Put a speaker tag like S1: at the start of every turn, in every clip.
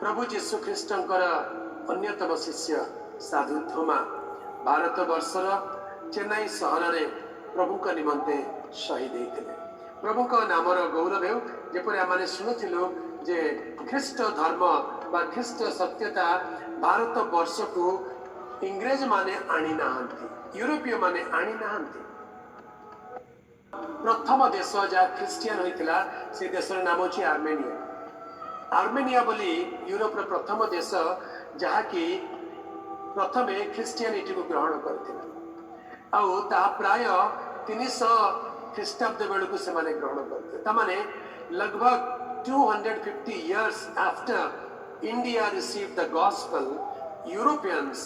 S1: ପ୍ରଭୁ ଯୀଶୁ ଖ୍ରୀଷ୍ଟଙ୍କର ଅନ୍ୟତମ ଶିଷ୍ୟ ସାଧୁ ଥୋମା ଭାରତ ବର୍ଷର ଚେନ୍ନାଇ ସହରରେ ପ୍ରଭୁଙ୍କ ନିମନ୍ତେ ଶହୀଦ ହେଇଥିଲେ। ପ୍ରଭୁଙ୍କ ନାମର ଗୌରବ ହେଉ। ଯେପରି ଆମେ ଶୁଣୁଥିଲୁ ଯେ ଖ୍ରୀଷ୍ଟ ଧର୍ମ ବା ଖ୍ରୀଷ୍ଟ ସତ୍ୟତା ଭାରତ ବର୍ଷକୁ ଇଂରେଜ ମାନେ ଆଣିନାହାନ୍ତି, ୟୁରୋପୀୟ ମାନେ ଆଣିନାହାନ୍ତି। ପ୍ରଥମ ଦେଶ ଯାହା ଖ୍ରୀଷ୍ଟିଆନ ହୋଇଥିଲା, ସେ ଦେଶର ନାମ ହେଉଛି ଆର୍ମେନିଆ। ଆର୍ମେନିଆ ବୋଲି ୟୁରୋପର ପ୍ରଥମ ଦେଶ ଯାହାକି ପ୍ରଥମେ ଖ୍ରୀଷ୍ଟିଆନିଟିକୁ ଗ୍ରହଣ କରିଥିଲା। ଆଉ ତାହା ପ୍ରାୟ 300 ଖ୍ରୀଷ୍ଟାବ୍ଦ ବେଳକୁ ସେମାନେ ଗ୍ରହଣ କରିଥିଲେ। ତା ମାନେ ଲଗଭଗ 250 years after India received the gospel, Europeans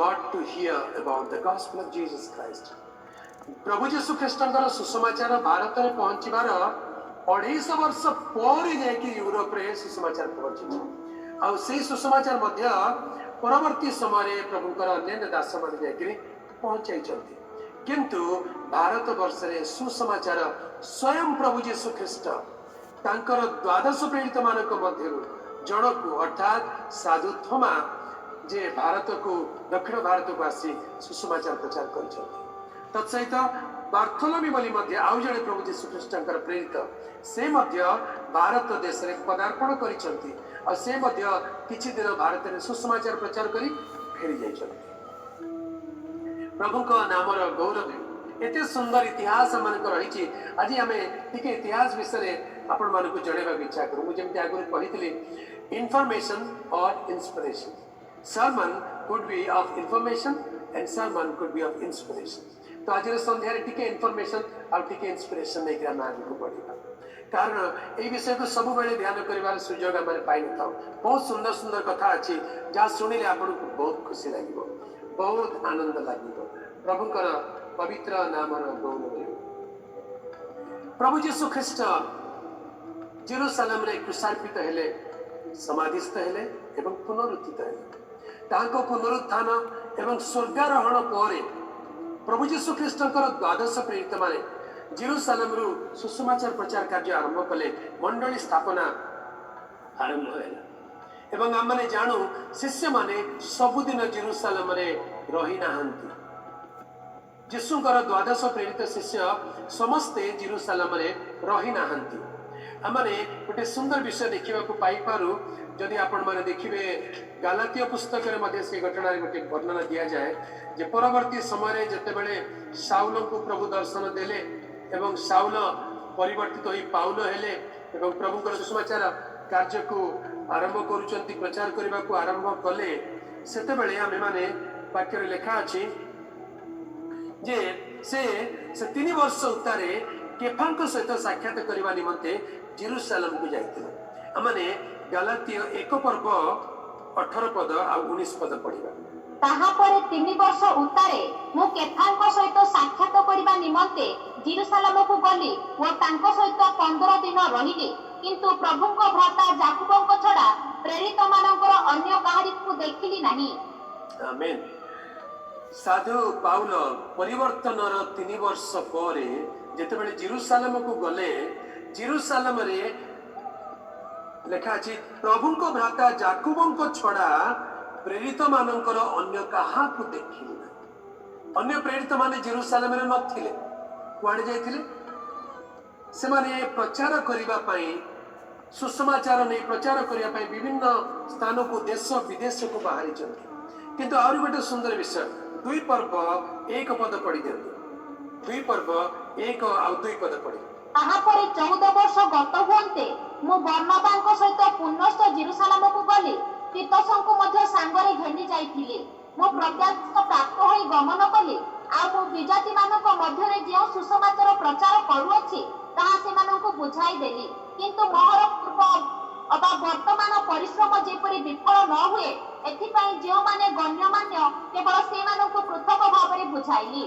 S1: got to hear about the gospel of Jesus Christ. ପ୍ରଭୁ ଯୀଶୁ ଖ୍ରୀଷ୍ଟଙ୍କର ସୁସମାଚାର ଭାରତରେ ପହଞ୍ଚିବାର 250 ବର୍ଷ ପରେ ଯାଇକି ୟୁରୋପରେ ସୁସମାଚାର ପହଞ୍ଚିଛି। ଆଉ ସେଇ ସୁସମାଚାର ମଧ୍ୟ ପରବର୍ତ୍ତୀ ସମୟରେ ପ୍ରଭୁଙ୍କର ଅନ୍ୟାନ୍ୟ ଦାସମାନେ ଯାଇକିରି ପହଞ୍ଚାଇଛନ୍ତି। କିନ୍ତୁ ଭାରତ ବର୍ଷରେ ସୁସମାଚାର ସ୍ୱୟଂ ପ୍ରଭୁ ଯୀଶୁ ଖ୍ରୀଷ୍ଟ ତାଙ୍କର ଦ୍ୱାଦଶ ପ୍ରେରିତ ମାନଙ୍କ ମଧ୍ୟରୁ ଜଣକୁ, ଅର୍ଥାତ୍ ସାଧୁ ଥୋମା, ଯେ ଭାରତକୁ, ଦକ୍ଷିଣ ଭାରତକୁ ଆସି ସୁସମାଚାର ପ୍ରଚାର କରିଛନ୍ତି। ତତ୍ସହିତ ବାର୍ଥଲୋମି ବୋଲି ମଧ୍ୟ ଆଉ ଜଣେ ପ୍ରଭୁ ଯୀଶୁ ଖ୍ରୀଷ୍ଟଙ୍କର ପ୍ରେରିତ, ସେ ମଧ୍ୟ ଭାରତ ଦେଶରେ ପଦାର୍ପଣ କରିଛନ୍ତି। ଆଉ ସେ ମଧ୍ୟ କିଛି ଦିନ ଭାରତରେ ସୁସମାଚାର ପ୍ରଚାର କରି ଫେରି ଯାଇଛନ୍ତି। ପ୍ରଭୁଙ୍କ ନାମର ଗୌରବ ହେଉ। ଏତେ ସୁନ୍ଦର ଇତିହାସ ମାନଙ୍କର ରହିଛି। ଆଜି ଆମେ ଟିକେ ଇତିହାସ ବିଷୟରେ ଆପଣମାନଙ୍କୁ ଜଣାଇବାକୁ ଇଚ୍ଛା କରୁ। ମୁଁ ଯେମିତି ଆଗରୁ କହିଥିଲି, information or inspiration, sermon could be of information and sermon could be of inspiration. ତ ଆଜିର ସନ୍ଧ୍ୟାରେ ଟିକେ ଇନଫର୍ମେସନ ଆଉ ଟିକେ ଇନ୍ସପିରେସନ ନେଇକି ଆମେ ଆଗକୁ ବଢିବା, କାରଣ ଏଇ ବିଷୟକୁ ସବୁବେଳେ ଧ୍ୟାନ କରିବାର ସୁଯୋଗ ଆମେ ପାଇନଥାଉ। ବହୁତ ସୁନ୍ଦର ସୁନ୍ଦର କଥା ଅଛି, ଯାହା ଶୁଣିଲେ ଆପଣଙ୍କୁ ବହୁତ ଖୁସି ଲାଗିବ, ବହୁତ ଆନନ୍ଦ ଲାଗିବ। ପ୍ରଭୁଙ୍କର ପବିତ୍ର ନାମର ଗୌରବ ହେଉ। ପ୍ରଭୁ ଯୀଶୁ ଖ୍ରୀଷ୍ଟ ଜେରୁସାଲାମରେ କ୍ରୁଶାର୍ପିତ ହେଲେ, ସମାଧିସ୍ଥ ହେଲେ ଏବଂ ପୁନରୁତ୍ଥିତ ହେଲେ। ତାଙ୍କ ପୁନରୁତ୍ଥାନ ଏବଂ ସ୍ୱର୍ଗାରୋହଣ ପରେ ପ୍ରଭୁ ଯୀଶୁ ଖ୍ରୀଷ୍ଟଙ୍କର ଦ୍ୱାଦଶ ପ୍ରେରିତ ମାନେ ଜେରୁସାଲାମରୁ ସୁସମାଚାର ପ୍ରଚାର କାର୍ଯ୍ୟ ଆରମ୍ଭ କଲେ। ମଣ୍ଡଳୀ ସ୍ଥାପନା ଆରମ୍ଭ ହେଲା ଏବଂ ଆମମାନେ ଜାଣୁ, ଶିଷ୍ୟମାନେ ସବୁଦିନ ଜେରୁସାଲାମରେ ରହିନାହାନ୍ତି। ଯୀଶୁଙ୍କର ଦ୍ୱାଦଶ ପ୍ରେରିତ ଶିଷ୍ୟ ସମସ୍ତେ ଜିରୁସାଲାମରେ ରହିନାହାନ୍ତି। ଆମମାନେ ଗୋଟେ ସୁନ୍ଦର ବିଷୟ ଦେଖିବାକୁ ପାଇପାରୁ। ଯଦି ଆପଣମାନେ ଦେଖିବେ, ଗାଲାତୀୟ ପୁସ୍ତକରେ ମଧ୍ୟ ସେଇ ଘଟଣାରେ ଗୋଟେ ବର୍ଣ୍ଣନା ଦିଆଯାଏ ଯେ ପରବର୍ତ୍ତୀ ସମୟରେ ଯେତେବେଳେ ସାଉଲଙ୍କୁ ପ୍ରଭୁ ଦର୍ଶନ ଦେଲେ ଏବଂ ସାଉଲ ପରିବର୍ତ୍ତିତ ହୋଇ ପାଉଲ ହେଲେ ଏବଂ ପ୍ରଭୁଙ୍କର ସୁସମାଚାର କାର୍ଯ୍ୟକୁ ଆରମ୍ଭ କରୁଛନ୍ତି, ପ୍ରଚାର କରିବାକୁ ଆରମ୍ଭ କଲେ, ସେତେବେଳେ ଆମେମାନେ ବାକ୍ୟରେ ଲେଖା ଅଛି ଯେ ସେ ସେ 3 ବର୍ଷ ଉତ୍ତାରେ କେଫାଙ୍କ ସହିତ ସାକ୍ଷାତ କରିବା ନିମନ୍ତେ ଜିରୁସାଲାମକୁ ଯାଇଥିଲେ। ଆମମାନେ ଗାଲାତୀୟ 1 ପର୍ବ 18 ପଦ ଆଉ 19 ପଦ ପଢିବା।
S2: ତାହାପରେ 3 ବର୍ଷ ଉତ୍ତାରେ ମୁଁ କେଫାଙ୍କ ସହିତ ସାକ୍ଷାତ କରିବା ନିମନ୍ତେ ଜିରୁସାଲାମକୁ ଗଲି ଓ ତାଙ୍କ ସହିତ 15 ଦିନ ରହିଲି। କିନ୍ତୁ ପ୍ରଭୁଙ୍କ ଭ୍ରାତା ଯାକୁବଙ୍କ ଛଡା ପ୍ରେରିତମାନଙ୍କର ଅନ୍ୟ କାହାରିକୁ ଦେଖିଲି ନାହିଁ।
S1: ଆମେନ୍। ସାଧୁ ପାଉଲ ପରିବର୍ତ୍ତନର 3 ବର୍ଷ ପରେ ଯେତେବେଳେ ଜିରୁସାଲାମକୁ ଗଲେ, ଜିରୁସାଲାମରେ ଲେଖା ଅଛି, ପ୍ରଭୁଙ୍କ ଭ୍ରାତା ଜାକୁବଙ୍କ ଛଡା ପ୍ରେରିତ ମାନଙ୍କର ଅନ୍ୟ କାହାକୁ ଦେଖିଲି ନାହିଁ। ଅନ୍ୟ ପ୍ରେରିତ ମାନେ ଜିରୁସାଲାମରେ ନଥିଲେ। କୁଆଡେ ଯାଇଥିଲେ ସେମାନେ? ପ୍ରଚାର କରିବା ପାଇଁ, ସୁସମାଚାର ନେଇ ପ୍ରଚାର କରିବା ପାଇଁ ବିଭିନ୍ନ ସ୍ଥାନକୁ, ଦେଶ ବିଦେଶକୁ ବାହାରିଛନ୍ତି। କିନ୍ତୁ ଆହୁରି ଗୋଟେ ସୁନ୍ଦର ବିଷୟ, 2 ପର୍ବ 1 ପଦ ପଢି ଦିଅନ୍ତୁ। 2 ପର୍ବ 1 ଆଉ 2 ପଦ ପଢି।
S2: ତାହାପରେ 14 ବର୍ଷ ଗତ ହୁଅନ୍ତେ ମୁଁ ବର୍ଣ୍ଣବାଙ୍କ ସହିତ ପୁନଶ୍ଚ ଜିରୁସାଲାମକୁ ଗଲି। ତୀତସଙ୍କୁ ମଧ୍ୟ ସାଙ୍ଗରେ ଘେନି ଯାଇଥିଲି। ମୁଁ ପ୍ରତ୍ୟାଦେଶ ପ୍ରାପ୍ତ ହୋଇ ଗମନ କଲି। ଆଉ ମୁଁ ବିଜାତିମାନଙ୍କ ମଧ୍ୟରେ ଯେଉଁ ସୁସମାଚାର ପ୍ରଚାର କରୁଅଛି, ତାହା ସେମାନଙ୍କୁ ବୁଝାଇ ଦେଲି। କିନ୍ତୁ ମୋହର ପୂର୍ବ ଅବା ବର୍ତ୍ତମାନ ପରିଶ୍ରମ ଯେପରି ବିଫଳ ନ ହୁଏ, ଏଥିପାଇଁ ଯେଉଁମାନେ ଗଣ୍ୟମାନ୍ୟ, କେବଳ ସେମାନଙ୍କୁ ପୃଥକ ଭାବରେ ବୁଝାଇଲି।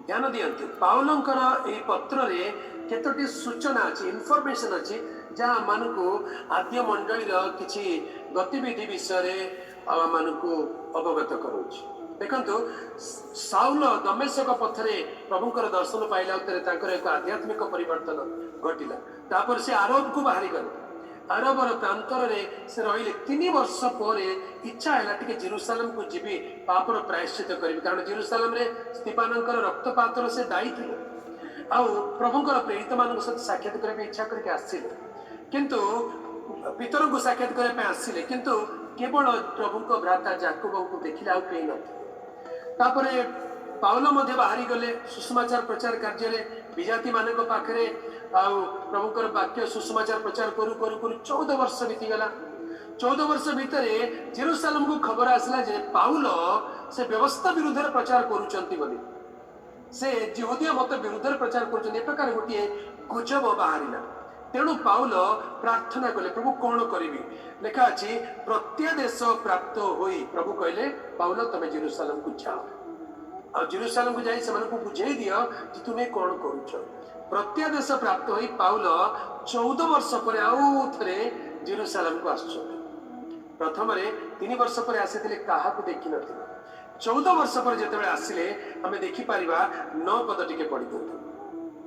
S1: ଧ୍ୟାନ ଦିଅନ୍ତୁ, ପାଉଲଙ୍କର ଏହି ପତ୍ରରେ କେତୋଟି ସୂଚନା ଅଛି, ଇନଫର୍ମେସନ ଅଛି, ଯାହା ଆମମାନଙ୍କୁ ଆଦ୍ୟ ମଣ୍ଡଳୀର କିଛି ଗତିବିଧି ବିଷୟରେ ଆଉ ଆମମାନଙ୍କୁ ଅବଗତ କରାଉଛି। ଦେଖନ୍ତୁ, ସାଉଲ ଦମେଶକ ପଥରେ ପ୍ରଭୁଙ୍କର ଦର୍ଶନ ପାଇଲା ଉତ୍ତାରେ ତାଙ୍କର ଏକ ଆଧ୍ୟାତ୍ମିକ ପରିବର୍ତ୍ତନ ଘଟିଲା। ତାପରେ ସେ ଆରବକୁ ବାହାରି ଗଲେ। ଆରବର ପ୍ରାନ୍ତରରେ ସେ ରହିଲେ। 3 ବର୍ଷ ପରେ ଇଚ୍ଛା ହେଲା ଟିକେ ଜିରୁସାଲାମକୁ ଯିବି, ପାପର ପ୍ରାୟଶ୍ଚିତ କରିବି, କାରଣ ଜିରୁସାଲାମରେ ସ୍ତିଫାନଙ୍କର ରକ୍ତପାତର ସେ ଦାୟୀ ଥିଲେ। ଆଉ ପ୍ରଭୁଙ୍କର ପ୍ରେରିତ ମାନଙ୍କ ସହିତ ସାକ୍ଷାତ କରିବା ପାଇଁ ଇଚ୍ଛା କରିକି ଆସିଲେ, କିନ୍ତୁ ପିତରଙ୍କୁ ସାକ୍ଷାତ କରିବା ପାଇଁ ଆସିଲେ, କିନ୍ତୁ କେବଳ ପ୍ରଭୁଙ୍କ ଭ୍ରାତା ଜାକୁବଙ୍କୁ ଦେଖିଲେ, ଆଉ କେହି ନଥିଲେ। ତାପରେ ପାଉଲ ମଧ୍ୟ ବାହାରି ଗଲେ ସୁସମାଚାର ପ୍ରଚାର କାର୍ଯ୍ୟରେ ବିଜାତି ମାନଙ୍କ ପାଖରେ। ଆଉ ପ୍ରଭୁଙ୍କର ବାକ୍ୟ ସୁସମାଚାର ପ୍ରଚାର କରୁ କରୁ କରୁ 14 ବର୍ଷ ବିତିଗଲା। 14 ବର୍ଷ ଭିତରେ ଜେରୁସାଲାମକୁ ଖବର ଆସିଲା ଯେ ପାଉଲ ସେ ବ୍ୟବସ୍ଥା ବିରୁଦ୍ଧରେ ପ୍ରଚାର କରୁଛନ୍ତି ବୋଲି, ସେ ଯିହୁଦୀୟ ମତ ବିରୁଦ୍ଧରେ ପ୍ରଚାର କରୁଛନ୍ତି, ଏ ପ୍ରକାର ଗୋଟିଏ ଗୁଜବ ବାହାରିଲା। ତେଣୁ ପାଉଲ ପ୍ରାର୍ଥନା କଲେ, ପ୍ରଭୁ, କଣ କରିବି? ଲେଖା ଅଛି, ପ୍ରତ୍ୟାଦେଶ ପ୍ରାପ୍ତ ହୋଇ ପ୍ରଭୁ କହିଲେ, ପାଉଲ, ତମେ ଜେରୁସାଲାମକୁ ଯାଅ ଆଉ ଜେରୁସାଲାମକୁ ଯାଇ ସେମାନଙ୍କୁ ବୁଝେଇ ଦିଅ ଯେ ତୁମେ କଣ କରୁଛ। ପ୍ରତ୍ୟାଦେଶ ପ୍ରାପ୍ତ ହୋଇ ପାଉଲ 14 ବର୍ଷ ପରେ ଆଉ ଥରେ ଜେରୁସାଲାମକୁ ଆସୁଛନ୍ତି। ପ୍ରଥମରେ 3 ବର୍ଷ ପରେ ଆସିଥିଲେ, କାହାକୁ ଦେଖିନଥିଲେ। 14 ବର୍ଷ ପରେ ଯେତେବେଳେ ଆସିଲେ, ଆମେ ଦେଖିପାରିବା, 9 ପଦ ଟିକେ ପଢି ଦିଅନ୍ତୁ।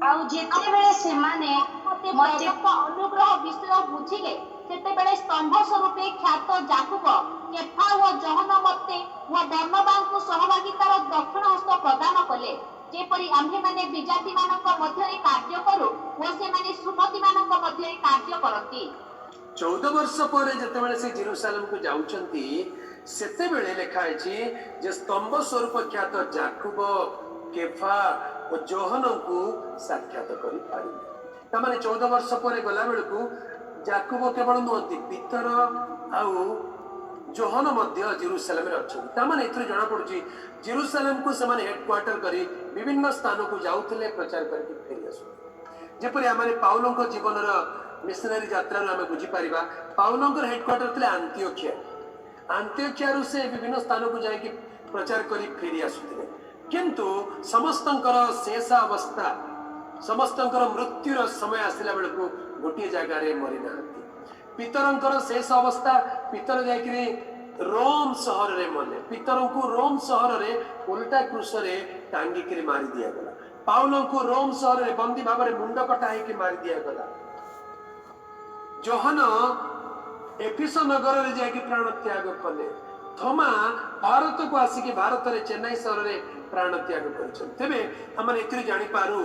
S3: ଆଉ ଯେତେବେଳେ ସେମାନେ
S2: ମତେ
S3: ମତେ
S2: ପ୍ରଦତ୍ତ ଅନୁଗ୍ରହ ବିଷୟ ବୁଝିଲେ, ସେତେବେଳେ ସ୍ତମ୍ଭ ସ୍ୱରୂପେ ଖ୍ୟାତ ଯାକୁବ, କେଫା ଓ ଯୋହନ ମତେ ଓ ବର୍ଣ୍ଣବାଙ୍କୁ ସହଭାଗିତାର ଦକ୍ଷିଣ ହସ୍ତ ପ୍ରଦାନ କଲେ, ଯେପରି ଆମ୍ଭେମାନେ ବିଜାତିମାନଙ୍କ ମଧ୍ୟରେ କାର୍ଯ୍ୟ କରୁ ଓ ସେମାନେ ସୁନ୍ନତିମାନଙ୍କ ମଧ୍ୟରେ କାର୍ଯ୍ୟ କରନ୍ତି।
S1: 14 ବର୍ଷ ପରେ ଯେତେବେଳେ ସେ ଜିରୁସାଲାମକୁ ଯାଉଛନ୍ତି, ସେତେବେଳେ ଲେଖା ହେଇଛି ଯେ ସ୍ତମ୍ଭ ସ୍ୱରୂପ ଖ୍ୟାତ ଜାକୁବ, କେଫା ଓ ଯୋହନଙ୍କୁ ସାକ୍ଷାତ କରିପାରିଲେ। ତାମାନେ 14 ବର୍ଷ ପରେ ଗଲା ବେଳକୁ ଜାକୁବ କେବଳ ନୁହନ୍ତି, ପିତର ଆଉ ଯୋହନ ମଧ୍ୟ ଜେରୁସାଲାମରେ ଅଛନ୍ତି। ତାମାନେ ଏଥିରୁ ଜଣାପଡୁଛି, ଜେରୁସାଲାମକୁ ସେମାନେ ହେଡକ୍ୱାର୍ଟର କରି ବିଭିନ୍ନ ସ୍ଥାନକୁ ଯାଉଥିଲେ, ପ୍ରଚାର କରିକି ଫେରି ଆସୁଥିଲେ। ଯେପରି ଆମେ ପାଉଲଙ୍କ ଜୀବନର ମିଶନାରୀ ଯାତ୍ରାରୁ ଆମେ ବୁଝିପାରିବା, ପାଉଲଙ୍କର ହେଡକ୍ୱାର୍ଟର ଥିଲା ଆନ୍ତିଓଖିଆ। ଆନ୍ତିଓଖିଆରୁ ସେ ବିଭିନ୍ନ ସ୍ଥାନକୁ ଯାଇକି ପ୍ରଚାର କରି ଫେରି ଆସୁଥିଲେ। କିନ୍ତୁ ସମସ୍ତଙ୍କର ଶେଷ ଅବସ୍ଥା, ସମସ୍ତଙ୍କର ମୃତ୍ୟୁର ସମୟ ଆସିଲା ବେଳକୁ ଗୋଟିଏ ଜାଗାରେ ମରିନାହାନ୍ତି। ପିତରଙ୍କର ଶେଷ ଅବସ୍ଥା, ପିତର ଯାଇକିରି ରୋମ ସହରରେ ମଲେ। ପିତରଙ୍କୁ ରୋମ ସହରରେ ଓଲଟା କ୍ରୁଶରେ ଟାଙ୍ଗିକିରି ମାରି ଦିଆଗଲା। ପାଉଲଙ୍କୁ ରୋମ ସହରରେ ବନ୍ଦୀ ଭାବରେ ମୁଣ୍ଡ କଟା ହେଇକି ମାରି ଦିଆଗଲା। ଯୋହନ ଏଫିସ ନଗରରେ ଯାଇକି ପ୍ରାଣ ତ୍ୟାଗ କଲେ। ଥୋମା ଭାରତକୁ ଆସିକି ଭାରତରେ ଚେନ୍ନାଇ ସହରରେ ପ୍ରାଣ ତ୍ୟାଗ କରିଛନ୍ତି। ତେବେ ଆମେ ଏଥିରୁ ଜାଣିପାରୁ,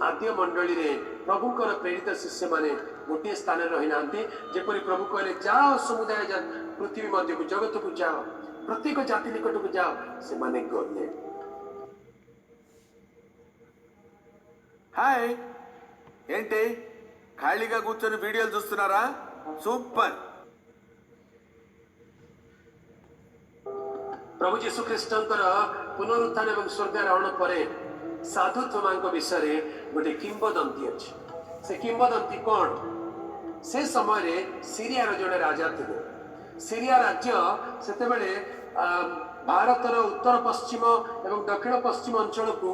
S1: ଆଦ୍ୟ ମଣ୍ଡଳୀରେ ପ୍ରଭୁଙ୍କର ପ୍ରେରିତ ଶିଷ୍ୟମାନେ ଗୋଟିଏ ସ୍ଥାନରେ ରହିନାହାନ୍ତି। ଯେପରି ପ୍ରଭୁ କହିଲେ, ଯାଅ ସମୁଦାୟ ପୃଥିବୀ ମଧ୍ୟକୁ, ଜଗତକୁ ଯାଅ, ପ୍ରତ୍ୟେକ ଜାତି ନିକଟକୁ ଯାଅ, ସେମାନେ ଗଲେ।
S4: హాయ్, ఏంటి ఖాళీగా కూర్చొని వీడియోలు చూస్తున్నారా? సూపర్.
S1: ପ୍ରଭୁ ଯୀଶୁ ଖ୍ରୀଷ୍ଟଙ୍କର ପୁନରୁତ୍ଥାନ ଏବଂ ସ୍ୱର୍ଗାରୋହଣ ପରେ ସାଧୁ ଥୋମାଙ୍କ ବିଷୟରେ ଗୋଟେ କିମ୍ବଦନ୍ତୀ ଅଛି। ସେ କିମ୍ବଦନ୍ତୀ କଣ? ସେ ସମୟରେ ସିରିଆର ଜଣେ ରାଜା ଥିଲେ। ସିରିଆ ରାଜ୍ୟ ସେତେବେଳେ ଭାରତର ଉତ୍ତର ପଶ୍ଚିମ ଏବଂ ଦକ୍ଷିଣ ପଶ୍ଚିମ ଅଞ୍ଚଳକୁ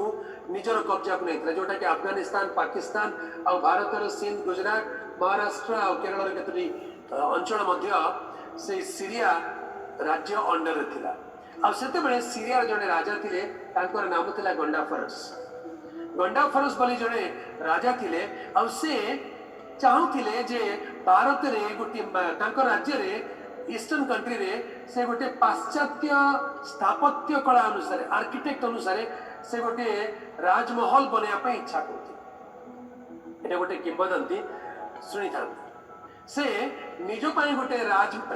S1: ନିଜର କବ୍ଜାକୁ ନେଇଥିଲା, ଯୋଉଟା କି ଆଫଗାନିସ୍ତାନ, ପାକିସ୍ତାନ ଆଉ ଭାରତର ସିନ୍ଧ, ଗୁଜରାଟ, ମହାରାଷ୍ଟ୍ର ଆଉ କେରଳର କେତୋଟି ଅଞ୍ଚଳ ମଧ୍ୟ ସେଇ ସିରିଆ ରାଜ୍ୟ ଅଣ୍ଡରରେ ଥିଲା। ଆଉ ସେତେବେଳେ ସିରିଆର ଜଣେ ରାଜା ଥିଲେ, ତାଙ୍କର ନାମ ଥିଲା ଗଣ୍ଡାଫରସ। ଗଣ୍ଡାଫରସ ବୋଲି ଜଣେ ରାଜା ଥିଲେ ଆଉ ସେ ଚାହୁଁଥିଲେ ଯେ ଭାରତରେ ଗୋଟିଏ, ତାଙ୍କ ରାଜ୍ୟରେ, ଇଷ୍ଟର୍ନ କଣ୍ଟ୍ରିରେ ସେ ଗୋଟେ ପାଶ୍ଚାତ୍ୟ ସ୍ଥାପତ୍ୟ କଳା ଅନୁସାରେ, ଆର୍କିଟେକ୍ଟ ଅନୁସାରେ ସେ ଗୋଟିଏ ରାଜମହଲ ବନେଇବା ପାଇଁ ଇଚ୍ଛା କରୁଥିଲେ। ଏଇଟା ଗୋଟେ କିମ୍ବଦନ୍ତୀ, ଶୁଣିଥାନ୍ତି। ସେ ନିଜ ପାଇଁ ଗୋଟେ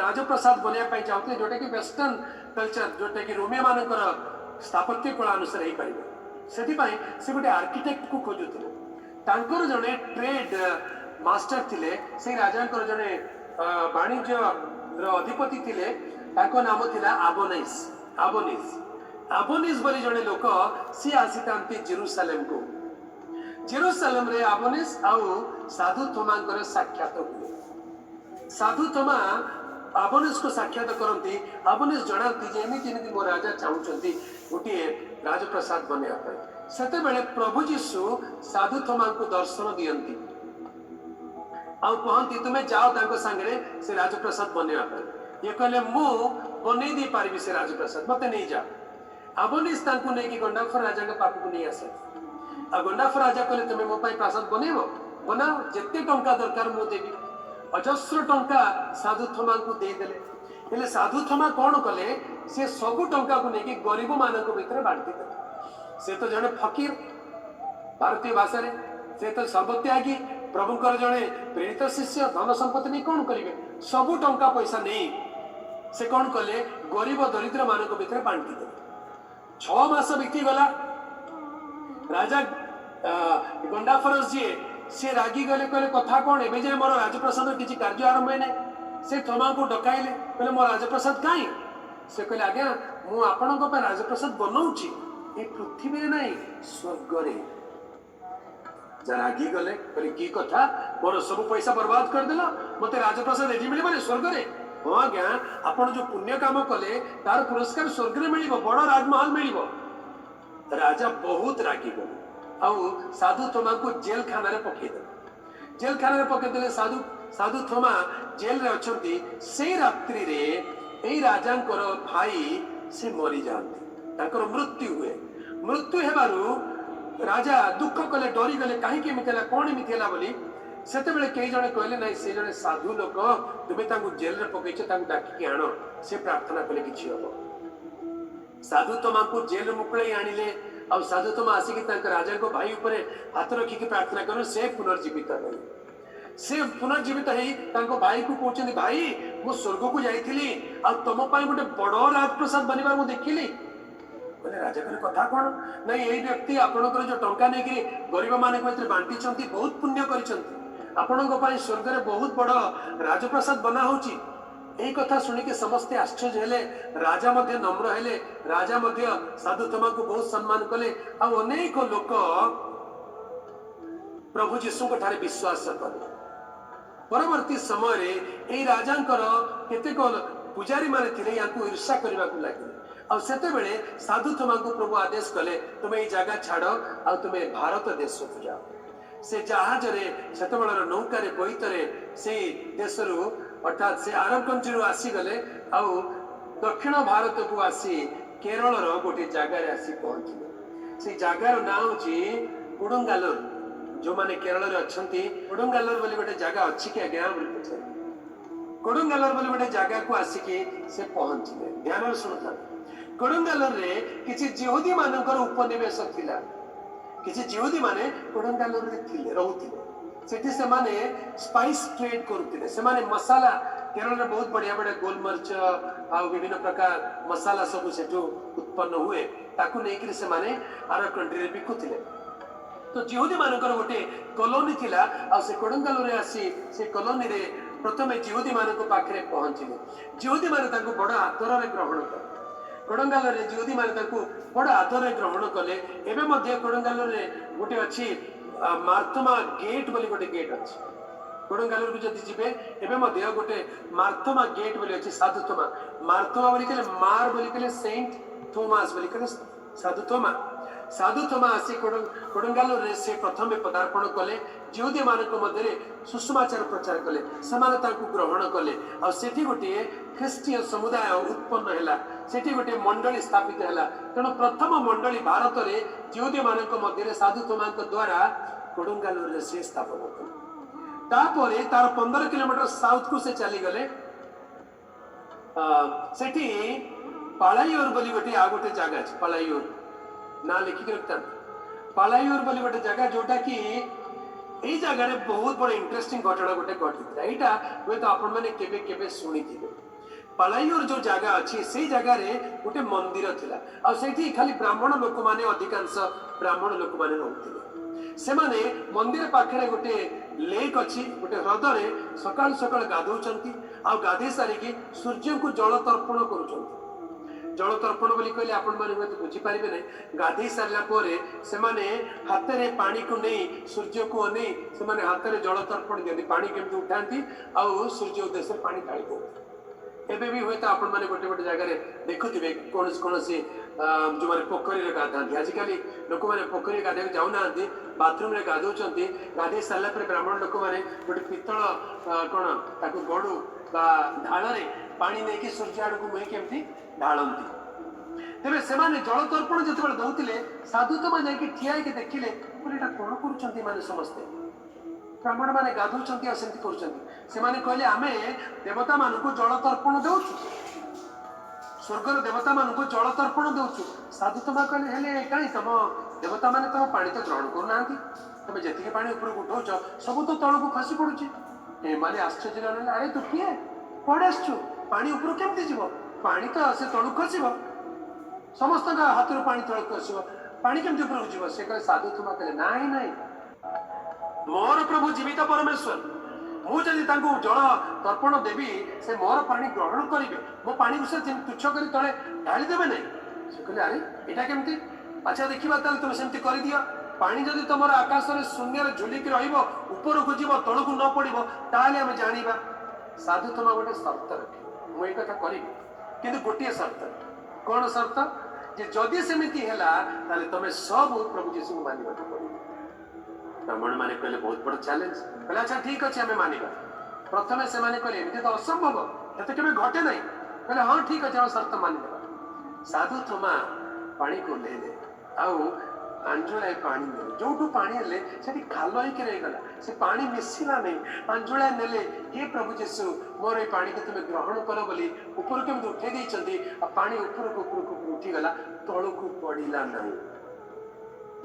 S1: ରାଜପ୍ରସାଦ ବନେଇବା ପାଇଁ ଚାହୁଁଥିଲେ, ଯୋଉଟା କି ୱେଷ୍ଟର୍ନ କଲଚର, ଯୋଉଟା କି ରୋମିଓ ମାନଙ୍କର ସ୍ଥାପତ୍ୟ କଳା ଅନୁସାରେ ହେଇପାରିବ। ସେଥିପାଇଁ ସେ ଗୋଟେ ଆର୍କିଟେକ୍ଟକୁ ଖୋଜୁଥିଲେ। ତାଙ୍କର ଜଣେ ଟ୍ରେଡ ମାଷ୍ଟର ଥିଲେ, ସେଇ ରାଜାଙ୍କର ଜଣେ ବାଣିଜ୍ୟର ଅଧିପତି ଥିଲେ, ତାଙ୍କ ନାମ ଥିଲା ଆବୋନାଇସ୍। ଆବୋନିସ୍ ବୋଲି ଜଣେ ଲୋକ, ସିଏ ଆସିଥାନ୍ତି ଜେରୁସାଲେମକୁ। ଜେରୁସାଲେମରେ ଆବୋନିସ୍ ଆଉ ସାଧୁ ଥୋମାଙ୍କର ସାକ୍ଷାତ ହୁଏ। ସାଧୁ ଥୋମା ଆବୋନିସ୍କୁ ସାକ୍ଷାତ କରନ୍ତି। ଆବୋନିସ୍ ଜଣାନ୍ତି ଯେ ଏମିତି ଏମିତି ମୋ ରାଜା ଚାହୁଁଛନ୍ତି ଗୋଟିଏ ରାଜପ୍ରସାଦ ବନେଇବା ପାଇଁ। ସେତେବେଳେ ପ୍ରଭୁ ଯୀଶୁ ସାଧୁ ଥୋମାଙ୍କୁ ଦର୍ଶନ ଦିଅନ୍ତି ଆଉ କହନ୍ତି, ତୁମେ ଯାଅ ତାଙ୍କ ସାଙ୍ଗରେ ସେ ରାଜପ୍ରସାଦ ବନେଇବା ପାଇଁ। ଇଏ କହିଲେ, ମୁଁ ବନେଇ ଦେଇ ପାରିବି ସେ ରାଜପ୍ରସାଦ, ମତେ ନେଇଯାଅ। ଆବୋନିସ୍ ତାଙ୍କୁ ନେଇକି ଗଣ୍ଡାଫର ରାଜାଙ୍କ ପାଖକୁ ନେଇ ଆସନ୍ତି। ଆଉ ଗଣ୍ଡାଫର ରାଜା କହିଲେ, ତୁମେ ମୋ ପାଇଁ ପ୍ରାସାଦ ବନେଇବ? ବନାଅ, ଯେତେ ଟଙ୍କା ଦରକାର ମୁଁ ଦେବି। ଅଜସ୍ର ଟଙ୍କା ସାଧୁ ଥମାଙ୍କୁ ଦେଇଦେଲେ। ହେଲେ ସାଧୁ ଥମା କଣ କଲେ? ସେ ସବୁ ଟଙ୍କାକୁ ନେଇକି ଗରିବ ମାନଙ୍କ ଭିତରେ ବାଣ୍ଟି ଦେଲେ। ସେ ତ ଜଣେ ଫକୀର, ଭାରତୀୟ ଭାଷାରେ ସେ ତ ସର୍ବତ୍ୟାଗୀ, ପ୍ରଭୁଙ୍କର ଜଣେ ପ୍ରେରିତ ଶିଷ୍ୟ। ଧନ ସମ୍ପତ୍ତି ନେଇ କଣ କରିବେ? ସବୁ ଟଙ୍କା ପଇସା ନେଇ ସେ କଣ କଲେ? ଗରିବ ଦରିଦ୍ର ମାନଙ୍କ ଭିତରେ ବାଣ୍ଟି ଦେଲେ। 6 ମାସ ବିତିଗଲା। ରାଜା ଗଣ୍ଡାଫରସ ଯିଏ, ସେ ରାଗିଗଲେ। କହିଲେ, କଥା କଣ? ଏବେ ଯାଏ ମୋର ରାଜପ୍ରସାଦର କିଛି କାର୍ଯ୍ୟ ଆରମ୍ଭ ହେଇନାହିଁ। ସେ ଥମାଙ୍କୁ ଡକାଇଲେ, କହିଲେ, ମୋ ରାଜପ୍ରସାଦ କାହିଁ? ସେ କହିଲେ, ଆଜ୍ଞା, ମୁଁ ଆପଣଙ୍କ ପାଇଁ ରାଜପ୍ରସାଦ ବନଉଛି, ଏ ପୃଥିବୀରେ ନାହିଁ, ସ୍ୱର୍ଗରେ। ରାଗିଗଲେ, କହିଲେ, କି କଥା? ମୋର ସବୁ ପଇସା ବର୍ବାଦ କରିଦେଲ, ମତେ ରାଜପ୍ରସାଦ ଏଠି ମିଳିବନି ସ୍ୱର୍ଗରେ? ହଁ ଆଜ୍ଞା, ଆପଣ ଯୋଉ ପୁଣ୍ୟ କାମ କଲେ ତାର ପୁରସ୍କାର ସ୍ୱର୍ଗରେ ମିଳିବ, ବଡ ରାଜମହଲ ମିଳିବ। ରାଜା ବହୁତ ରାଗିଗଲେ ଆଉ ସାଧୁ ଥୋମାଙ୍କୁ ଜେଲଖାନାରେ ପକେଇଦେଲେ। ଜେଲଖାନାରେ ପକେଇଦେଲେ। ସାଧୁ ଥୋମା ଜେଲରେ ଅଛନ୍ତି। ସେଇ ରାତ୍ରିରେ ଏଇ ରାଜାଙ୍କର ଭାଇ ସେ ମରିଯାଆନ୍ତି, ତାଙ୍କର ମୃତ୍ୟୁ ହୁଏ। ମୃତ୍ୟୁ ହେବାରୁ ରାଜା ଦୁଃଖ କଲେ, ଡରିଗଲେ, କାହିଁକି ଏମିତି ହେଲା, କଣ ଏମିତି ହେଲା ବୋଲି। ସେତେବେଳେ କେହି ଜଣେ କହିଲେ, ନାଇଁ, ସେ ଜଣେ ସାଧୁ ଲୋକ, ତୁମେ ତାଙ୍କୁ ଜେଲରେ ପକେଇଛ, ତାଙ୍କୁ ଡାକିକି ଆଣ, ସେ ପ୍ରାର୍ଥନା କଲେ କିଛି ହବ। ସାଧୁ ଥୋମାଙ୍କୁ ଜେଲରୁ ମୁକୁଳେଇ ଆଣିଲେ। ଆଉ ସାଧୁ ଥୋମା ଆସିକି ତାଙ୍କ ରାଜାଙ୍କ ଭାଇ ଉପରେ ହାତ ରଖିକି ପ୍ରାର୍ଥନା କଲେ, ସେ ପୁନର୍ଜୀବିତ ହେଲେ। ସେ ପୁନର୍ଜୀବିତ ହେଇ ତାଙ୍କ ଭାଇକୁ କହୁଛନ୍ତି, ଭାଇ, ମୁଁ ସ୍ୱର୍ଗକୁ ଯାଇଥିଲି ଆଉ ତମ ପାଇଁ ଗୋଟେ ବଡ ରାଜପ୍ରସାଦ ବନିବାର ମୁଁ ଦେଖିଲି। କହିଲେ, ରାଜା କହିଲେ, କଥା କଣ? ନାଇଁ, ଏଇ ବ୍ୟକ୍ତି ଆପଣଙ୍କର ଯୋଉ ଟଙ୍କା ନେଇକିରି ଗରିବ ମାନଙ୍କ ଭିତରେ ବାଣ୍ଟିଛନ୍ତି, ବହୁତ ପୁଣ୍ୟ କରିଛନ୍ତି, ଆପଣଙ୍କ ପାଇଁ ସ୍ୱର୍ଗରେ ବହୁତ ବଡ ରାଜପ୍ରସାଦ ବନା ହଉଛି। ଏଇ କଥା ଶୁଣିକି ସମସ୍ତେ ଆଶ୍ଚର୍ଯ୍ୟ ହେଲେ। ରାଜା ମଧ୍ୟ ନମ୍ର ହେଲେ। ରାଜା ମଧ୍ୟ ସାଧୁ ଥମାଙ୍କୁ ବହୁତ ସମ୍ମାନ କଲେ। ଆଉ ଅନେକ ଲୋକ ପ୍ରଭୁ ଯୀଶୁଙ୍କ ଠାରେ ବିଶ୍ୱାସ କଲେ। ପରବର୍ତ୍ତୀ ସମୟରେ ଏଇ ରାଜାଙ୍କର କେତେକ ପୂଜାରୀ ମାନେ ଥିଲେ, ୟାଙ୍କୁ ଈର୍ଷା କରିବାକୁ ଲାଗିଲେ। ଆଉ ସେତେବେଳେ ସାଧୁ ଥମାଙ୍କୁ ପ୍ରଭୁ ଆଦେଶ କଲେ, ତୁମେ ଏଇ ଜାଗା ଛାଡ ଆଉ ତୁମେ ଭାରତ ଦେଶକୁ ଯାଅ। ସେ ଜାହାଜରେ, ସେତେବେଳର ନୌକାରେ, ବୋଇତରେ ସେଇ ଦେଶରୁ, ଅର୍ଥାତ୍ ସେ ଆରବ କଣ୍ଟ୍ରିରୁ ଆସିଗଲେ ଆଉ ଦକ୍ଷିଣ ଭାରତକୁ ଆସି କେରଳର ଗୋଟେ ଜାଗାରେ ଆସି ପହଞ୍ଚିଲେ। ସେଇ ଜାଗାର ନାଁ ହଉଛି କୁଡୁଙ୍ଗାଲୁର। ଯୋଉମାନେ କେରଳରେ ଅଛନ୍ତି, କୁଡୁଙ୍ଗାଲୁର ବୋଲି ଗୋଟେ ଜାଗା ଅଛି କି ଆଜ୍ଞା ବୋଲି ପଚାରିଲେ। କୋଡୁଙ୍ଗାଲୁର ବୋଲି ଗୋଟେ ଜାଗାକୁ ଆସିକି ସେ ପହଞ୍ଚିଲେ। ଧ୍ୟାନରେ ଶୁଣୁଥାନ୍ତୁ। କୋଡୁଙ୍ଗାଲୁରରେ କିଛି ଜିହୁଦୀ ମାନଙ୍କର ଉପନିବେଶ ଥିଲା। କିଛି ଜିହୁଦୀ ମାନେ କୋଡୁଙ୍ଗାଲୁରରେ ଥିଲେ, ରହୁଥିଲେ। ସେଠି ସେମାନେ ସ୍ପାଇସ୍ ଟ୍ରେଡ୍ କରୁଥିଲେ। ସେମାନେ ମସାଲା, କେରଳରେ ବହୁତ ବଢିଆ ବଢିଆ ଗୋଲମରିଚ ଆଉ ବିଭିନ୍ନ ପ୍ରକାର ମସାଲା ସବୁ ସେଠୁ ଉତ୍ପନ୍ନ ହୁଏ, ତାକୁ ନେଇକିରି ସେମାନେ ଆରବ କଣ୍ଟ୍ରିରେ ବିକୁଥିଲେ। ତ ଜିହୁଦୀ ମାନଙ୍କର ଗୋଟେ କଲୋନୀ ଥିଲା। ଆଉ ସେ କୋଡଙ୍ଗାଲୁରେ ଆସି ସେ କଲୋନୀରେ ପ୍ରଥମେ ଜିହୁଦୀ ମାନଙ୍କ ପାଖରେ ପହଞ୍ଚିଲେ। ଜିହୁଦୀ ମାନେ ତାଙ୍କୁ ବଡ ଆଦରରେ ଗ୍ରହଣ କଲେ। କୋଡଙ୍ଗାଲୁରେ ଜିହୁଦୀ ମାନେ ତାଙ୍କୁ ବଡ ଆଦରରେ ଗ୍ରହଣ କଲେ। ଏବେ ମଧ୍ୟ କୋଡଙ୍ଗାଲୁରେ ଗୋଟେ ଅଛି ମାର୍ଥମା ଗେଟ୍ ବୋଲି ଗୋଟେ ଗେଟ୍ ଅଛି। କୋଡଙ୍ଗାଲୁରକୁ ଯଦି ଯିବେ, ଏବେ ମଧ୍ୟ ଗୋଟେ ମାର୍ଥମା ଗେଟ୍ ବୋଲି ଅଛି। ସାଧୁ ଥୋମା, ମାର୍ଥମା ବୋଲି କହିଲେ, ମାର ବୋଲି କହିଲେ ସେଣ୍ଟ ଥୋମାସ ବୋଲି କହିଲେ ସାଧୁ ଥୋମା। ସାଧୁ ଥୋମା ଆସି କୋଡଙ୍ଗାଲୁରରେ ସେ ପ୍ରଥମେ ପଦାର୍ପଣ କଲେ। ଜିହୁଦୀ ମାନଙ୍କ ମଧ୍ୟରେ ସୁସମାଚାର ପ୍ରଚାର କଲେ, ସେମାନେ ତାଙ୍କୁ ଗ୍ରହଣ କଲେ। ଆଉ ସେଠି ଗୋଟିଏ ଖ୍ରୀଷ୍ଟୀୟ ସମୁଦାୟ ଉତ୍ପନ୍ନ ହେଲା, ସେଠି ଗୋଟିଏ ମଣ୍ଡଳୀ ସ୍ଥାପିତ ହେଲା। ତେଣୁ ପ୍ରଥମ ମଣ୍ଡଳୀ ଭାରତରେ ଜିହୁଦୀ ମାନଙ୍କ ମଧ୍ୟରେ ସାଧୁ ଥୋମାଙ୍କ ଦ୍ୱାରା କୋଡଙ୍ଗାଲୁରରେ ସେ ସ୍ଥାପନ କଲେ। ତାପରେ ତାର 15 କିଲୋମିଟର ସାଉଥକୁ ସେ ଚାଲିଗଲେ। ସେଠି ପାଳାଇୟୁର ବୋଲି ଗୋଟେ ଆଉ ଗୋଟେ ଜାଗା ଅଛି। ପାଳାଇୟୁର ନାଁ ଲେଖିକି ରଖିଥାନ୍ତୁ। ପାଳାଇୟୁର ବୋଲି ଗୋଟେ ଜାଗା, ଯୋଉଟା କି ଏଇ ଜାଗାରେ ବହୁତ ବଡ ଇଣ୍ଟରେଷ୍ଟିଂ ଘଟଣା ଗୋଟେ ଘଟିଥିଲା। ଏଇଟା ହୁଏତ ଆପଣମାନେ କେବେ କେବେ ଶୁଣିଥିବେ। ପାଳାଇୟୁର ଯୋଉ ଜାଗା ଅଛି, ସେଇ ଜାଗାରେ ଗୋଟେ ମନ୍ଦିର ଥିଲା। ଆଉ ସେଇଠି ଖାଲି ବ୍ରାହ୍ମଣ ଲୋକମାନେ, ଅଧିକାଂଶ ବ୍ରାହ୍ମଣ ଲୋକମାନେ ରହୁଥିଲେ। ସେମାନେ ମନ୍ଦିର ପାଖରେ ଗୋଟେ ଲେକ୍ ଅଛି, ଗୋଟେ ହ୍ରଦରେ ସକାଳୁ ସକାଳୁ ଗାଧଉଛନ୍ତି। ଆଉ ଗାଧେଇ ସାରିକି ସୂର୍ଯ୍ୟଙ୍କୁ ଜଳ ତର୍ପଣ କରୁଛନ୍ତି। ଜଳ ତର୍ପଣ ବୋଲି କହିଲେ ଆପଣମାନେ ହୁଏତ ବୁଝିପାରିବେ ନାହିଁ। ଗାଧେଇ ସାରିଲା ପରେ ସେମାନେ ହାତରେ ପାଣିକୁ ନେଇ, ସୂର୍ଯ୍ୟକୁ ଅନେଇ ସେମାନେ ହାତରେ ଜଳ ତର୍ପଣ ଦିଅନ୍ତି। ପାଣି କେମିତି ଉଠାନ୍ତି ଆଉ ସୂର୍ଯ୍ୟ ଉଦ୍ଦେଶ୍ୟରେ ପାଣି ଢାଳି ଦିଅନ୍ତି। ଏବେ ବି ହୁଏତ ଆପଣମାନେ ଗୋଟେ ଗୋଟେ ଜାଗାରେ ଦେଖୁଥିବେ, କୌଣସି କୌଣସି ଯୋଉମାନେ ପୋଖରୀରେ ଗାଧାନ୍ତି। ଆଜିକାଲି ଲୋକମାନେ ପୋଖରୀରେ ଗାଧେଇବାକୁ ଯାଉନାହାନ୍ତି, ବାଥରୁମରେ ଗାଧଉଛନ୍ତି। ଗାଧେଇ ସାରିଲା ପରେ ବ୍ରାହ୍ମଣ ଲୋକମାନେ ଗୋଟେ ପିତ୍ତଳ କଣ ତାକୁ ଗଡୁ ବା ଢାଳରେ ପାଣି ନେଇକି ସୂର୍ଯ୍ୟ ଆଡକୁ ମୁହିଁକି ଏମିତି ଢାଳନ୍ତି। ତେବେ ସେମାନେ ଜଳ ତର୍ପଣ ଯେତେବେଳେ ଦଉଥିଲେ, ସାଧୁ ଥୋମା ଯାଇକି ଠିଆ ହେଇକି ଦେଖିଲେ, କହିଲେ, ଏଇଟା କଣ କରୁଛନ୍ତି ଏମାନେ ସମସ୍ତେ? ବ୍ରାହ୍ମଣ ମାନେ ଗାଧଉଛନ୍ତି ଆଉ ସେମିତି କରୁଛନ୍ତି। ସେମାନେ କହିଲେ, ଆମେ ଦେବତା ମାନଙ୍କୁ ଜଳ ତର୍ପଣ ଦଉଛୁ, ସ୍ୱର୍ଗର ଦେବତା ମାନଙ୍କୁ ଜଳ ତର୍ପଣ ଦଉଛୁ। ସାଧୁ ଥୋମା କହିଲେ, ହେଲେ କାହିଁ ତମ ଦେବତା ମାନେ ତମ ପାଣି ତ ଗ୍ରହଣ କରୁନାହାନ୍ତି? ତମେ ଯେତିକି ପାଣି ଉପରକୁ ଉଠଉଛ, ସବୁ ତ ତଳକୁ ଖସି ପଡୁଛି। ଏମାନେ ଆଶ୍ଚର୍ଯ୍ୟ ହେଲେ, ଆରେ ତୁ କିଏ, କୁଆଡେ ଆସିଛୁ, ପାଣି ଉପରକୁ କେମିତି ଯିବ? ପାଣି ତ ସେ ତଳକୁ ଖସିବ, ସମସ୍ତଙ୍କ ହାତରୁ ପାଣି ତଳକୁ ଖସିବ, ପାଣି କେମିତି ଉପରକୁ ଯିବ? ସେ କହିଲେ, ସାଧୁ ଥୋମା କହିଲେ, ନାଇଁ ନାଇଁ, ମୋର ପ୍ରଭୁ ଜୀବିତ ପରମେଶ୍ୱର। ମୁଁ ଯଦି ତାଙ୍କୁ ଜଳ ତର୍ପଣ ଦେବି, ସେ ମୋର ପାଣି ଗ୍ରହଣ କରିବେ। ମୋ ପାଣିକୁ ସେ ତୁଚ୍ଛ କରି ତଳେ ଢାଳି ଦେବେ ନାହିଁ। ସେ କହିଲେ, ଆରେ ଏଇଟା କେମିତି? ଆଚ୍ଛା ଦେଖିବା, ତାହେଲେ ତୁମେ ସେମିତି କରିଦିଅ। ପାଣି ଯଦି ତମର ଆକାଶରେ ଶୂନ୍ୟରେ ଝୁଲିକି ରହିବ, ଉପରକୁ ଯିବ, ତଳକୁ ନ ପଡିବ, ତାହେଲେ ଆମେ ଜାଣିବା। ସାଧୁ ଥୋମା ଗୋଟେ ସର୍ତ୍ତ ରଖିବ, ମୁଁ ଏଇ କଥା କରିବି, କିନ୍ତୁ ଗୋଟିଏ ସର୍ତ୍ତ। କଣ ସର୍ତ୍ତ? ଯେ ଯଦି ସେମିତି ହେଲା, ତାହେଲେ ତମେ ସବୁ ପ୍ରଭୁ ଯୀଶୁଙ୍କୁ ମାନିବାକୁ ପଡିବ। ବ୍ରାହ୍ମଣ ମାନେ କହିଲେ, ବହୁତ ବଡ ଚ୍ୟାଲେଞ୍ଜ। କହିଲେ, ଆଚ୍ଛା ଠିକ ଅଛି, ଆମେ ମାନିବା। ପ୍ରଥମେ ସେମାନେ କହିଲେ, ଏମିତି ତ ଅସମ୍ଭବ, ଏତେ କେବେ ଘଟେ ନାହିଁ। କହିଲେ, ହଁ ଠିକ ଅଛି, ଆମ ସର୍ତ୍ତ ମାନିଦେବା। ସାଧୁ ଥୋମା ପାଣିକୁ ଓହ୍ଲେଇଲେ ଆଉ ଆଞ୍ଜୁଳାଏ ପାଣି ନେଲେ। ଯୋଉଠୁ ପାଣି ହେଲେ ସେଠି ଖାଲ ହେଇକି ରହିଗଲା, ସେ ପାଣି ମିଶିଲା ନାହିଁ। ଆଞ୍ଜୁଳାଏ ନେଲେ, ହେ ପ୍ରଭୁ ଯୀଶୁ, ମୋର ଏଇ ପାଣିକୁ ତୁମେ ଗ୍ରହଣ କର ବୋଲି ଉପରକୁ କେମିତି ଉଠେଇ ଦେଇଛନ୍ତି, ଆଉ ପାଣି ଉପରକୁ ଉପରକୁ ଉପରକୁ ଉଠିଗଲା, ତଳକୁ ପଡିଲା ନାହିଁ।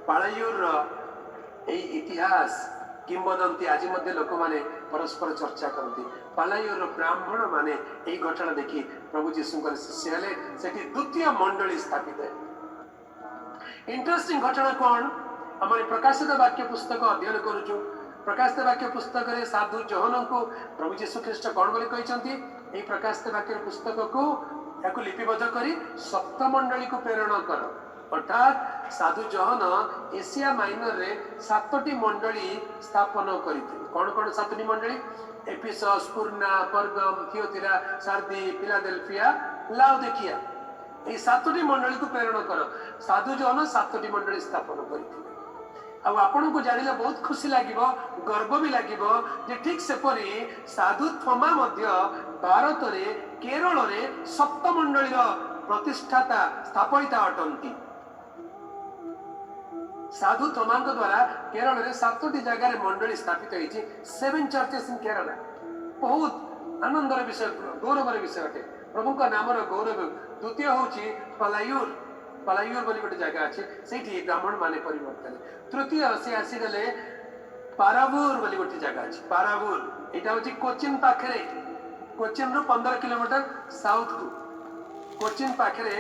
S1: ପାଳାୟୁରର ଏଇ ଇତିହାସ କିମ୍ବଦନ୍ତୀ ଆଜି ମଧ୍ୟ ଲୋକମାନେ ପରସ୍ପର ଚର୍ଚ୍ଚା କରନ୍ତି। ପାଲାୟୁରର ବ୍ରାହ୍ମଣ ମାନେ ଏଇ ଘଟଣା ଦେଖି ପ୍ରଭୁ ଯୀଶୁଙ୍କର ଶିଷ୍ୟ ହେଲେ। ସେଠି ଦ୍ୱିତୀୟ ମଣ୍ଡଳୀ ସ୍ଥାପିତ ହେଲେ। ଇଣ୍ଟରେଷ୍ଟିଂ ଘଟଣା କଣ? ଆମେ ପ୍ରକାଶିତ ବାକ୍ୟ ପୁସ୍ତକ ଅଧ୍ୟୟନ କରୁଛୁ। ପ୍ରକାଶିତ ବାକ୍ୟ ପୁସ୍ତକରେ ସାଧୁ ଯୋହନଙ୍କୁ ପ୍ରଭୁ ଯୀଶୁ ଖ୍ରୀଷ୍ଟ କଣ ବୋଲି କହିଛନ୍ତି? ଏଇ ପ୍ରକାଶିତ ବାକ୍ୟର ପୁସ୍ତକକୁ, ଏହାକୁ ଲିପିବଦ୍ଧ କରି ସପ୍ତମଣ୍ଡଳୀକୁ ପ୍ରେରଣ କର। ଅର୍ଥାତ୍ ସାଧୁ ଯୋହନ ଏସିଆ ମାଇନରରେ 7ଟି ମଣ୍ଡଳୀ ସ୍ଥାପନ କରିଥିଲେ। କଣ କଣ 7ଟି ମଣ୍ଡଳୀ? ଏଫିସସ୍, ସ୍ମୁର୍ଣ୍ଣା, ପର୍ଗମ, ଥିୟତିରା, ସାର୍ଦି, ଫିଲାଡେଲଫିଆ, ଲାଓଦିକିଆ। ଏଇ 7ଟି ମଣ୍ଡଳୀକୁ ପ୍ରେରଣ କର। ସାଧୁ ଯୋହନ 7ଟି ମଣ୍ଡଳୀ ସ୍ଥାପନ କରିଥିଲେ। ଆଉ ଆପଣଙ୍କୁ ଜାଣିଲେ ବହୁତ ଖୁସି ଲାଗିବ, ଗର୍ବ ବି ଲାଗିବ ଯେ ଠିକ ସେପରି ସାଧୁ ଥୋମା ମଧ୍ୟ ଭାରତରେ କେରଳରେ ସପ୍ତମଣ୍ଡଳୀର ପ୍ରତିଷ୍ଠାତା, ସ୍ଥାପୟିତା ଅଟନ୍ତି। ସାଧୁ ଥୋମାଙ୍କ ଦ୍ୱାରା କେରଳରେ 7ଟି ଜାଗାରେ ମଣ୍ଡଳୀ ସ୍ଥାପିତ ହେଇଛି। 7 ଚର୍ଚେସ୍ ଇନ୍ କେରଲା। ବହୁତ ଆନନ୍ଦର ବିଷୟ, ଗୌରବର ବିଷୟ ଅଟେ, ପ୍ରଭୁଙ୍କ ନାମର ଗୌରବ। ଦ୍ୱିତୀୟ ହଉଛି ପଲାୟୁର। ପଲାୟୁର ବୋଲି ଗୋଟେ ଜାଗା ଅଛି, ସେଇଠି ବ୍ରାହ୍ମଣ ମାନେ ପରିବର୍ତ୍ତନ। ତୃତୀୟ ସେ ଆସିଗଲେ ପାରାବୁର ବୋଲି ଗୋଟେ ଜାଗା ଅଛି, ପାରାବୁର। ଏଇଟା ହଉଛି କୋଚିନ ପାଖରେ, କୋଚିନରୁ 15 କିଲୋମିଟର ସାଉଥକୁ, କୋଚିନ ପାଖରେ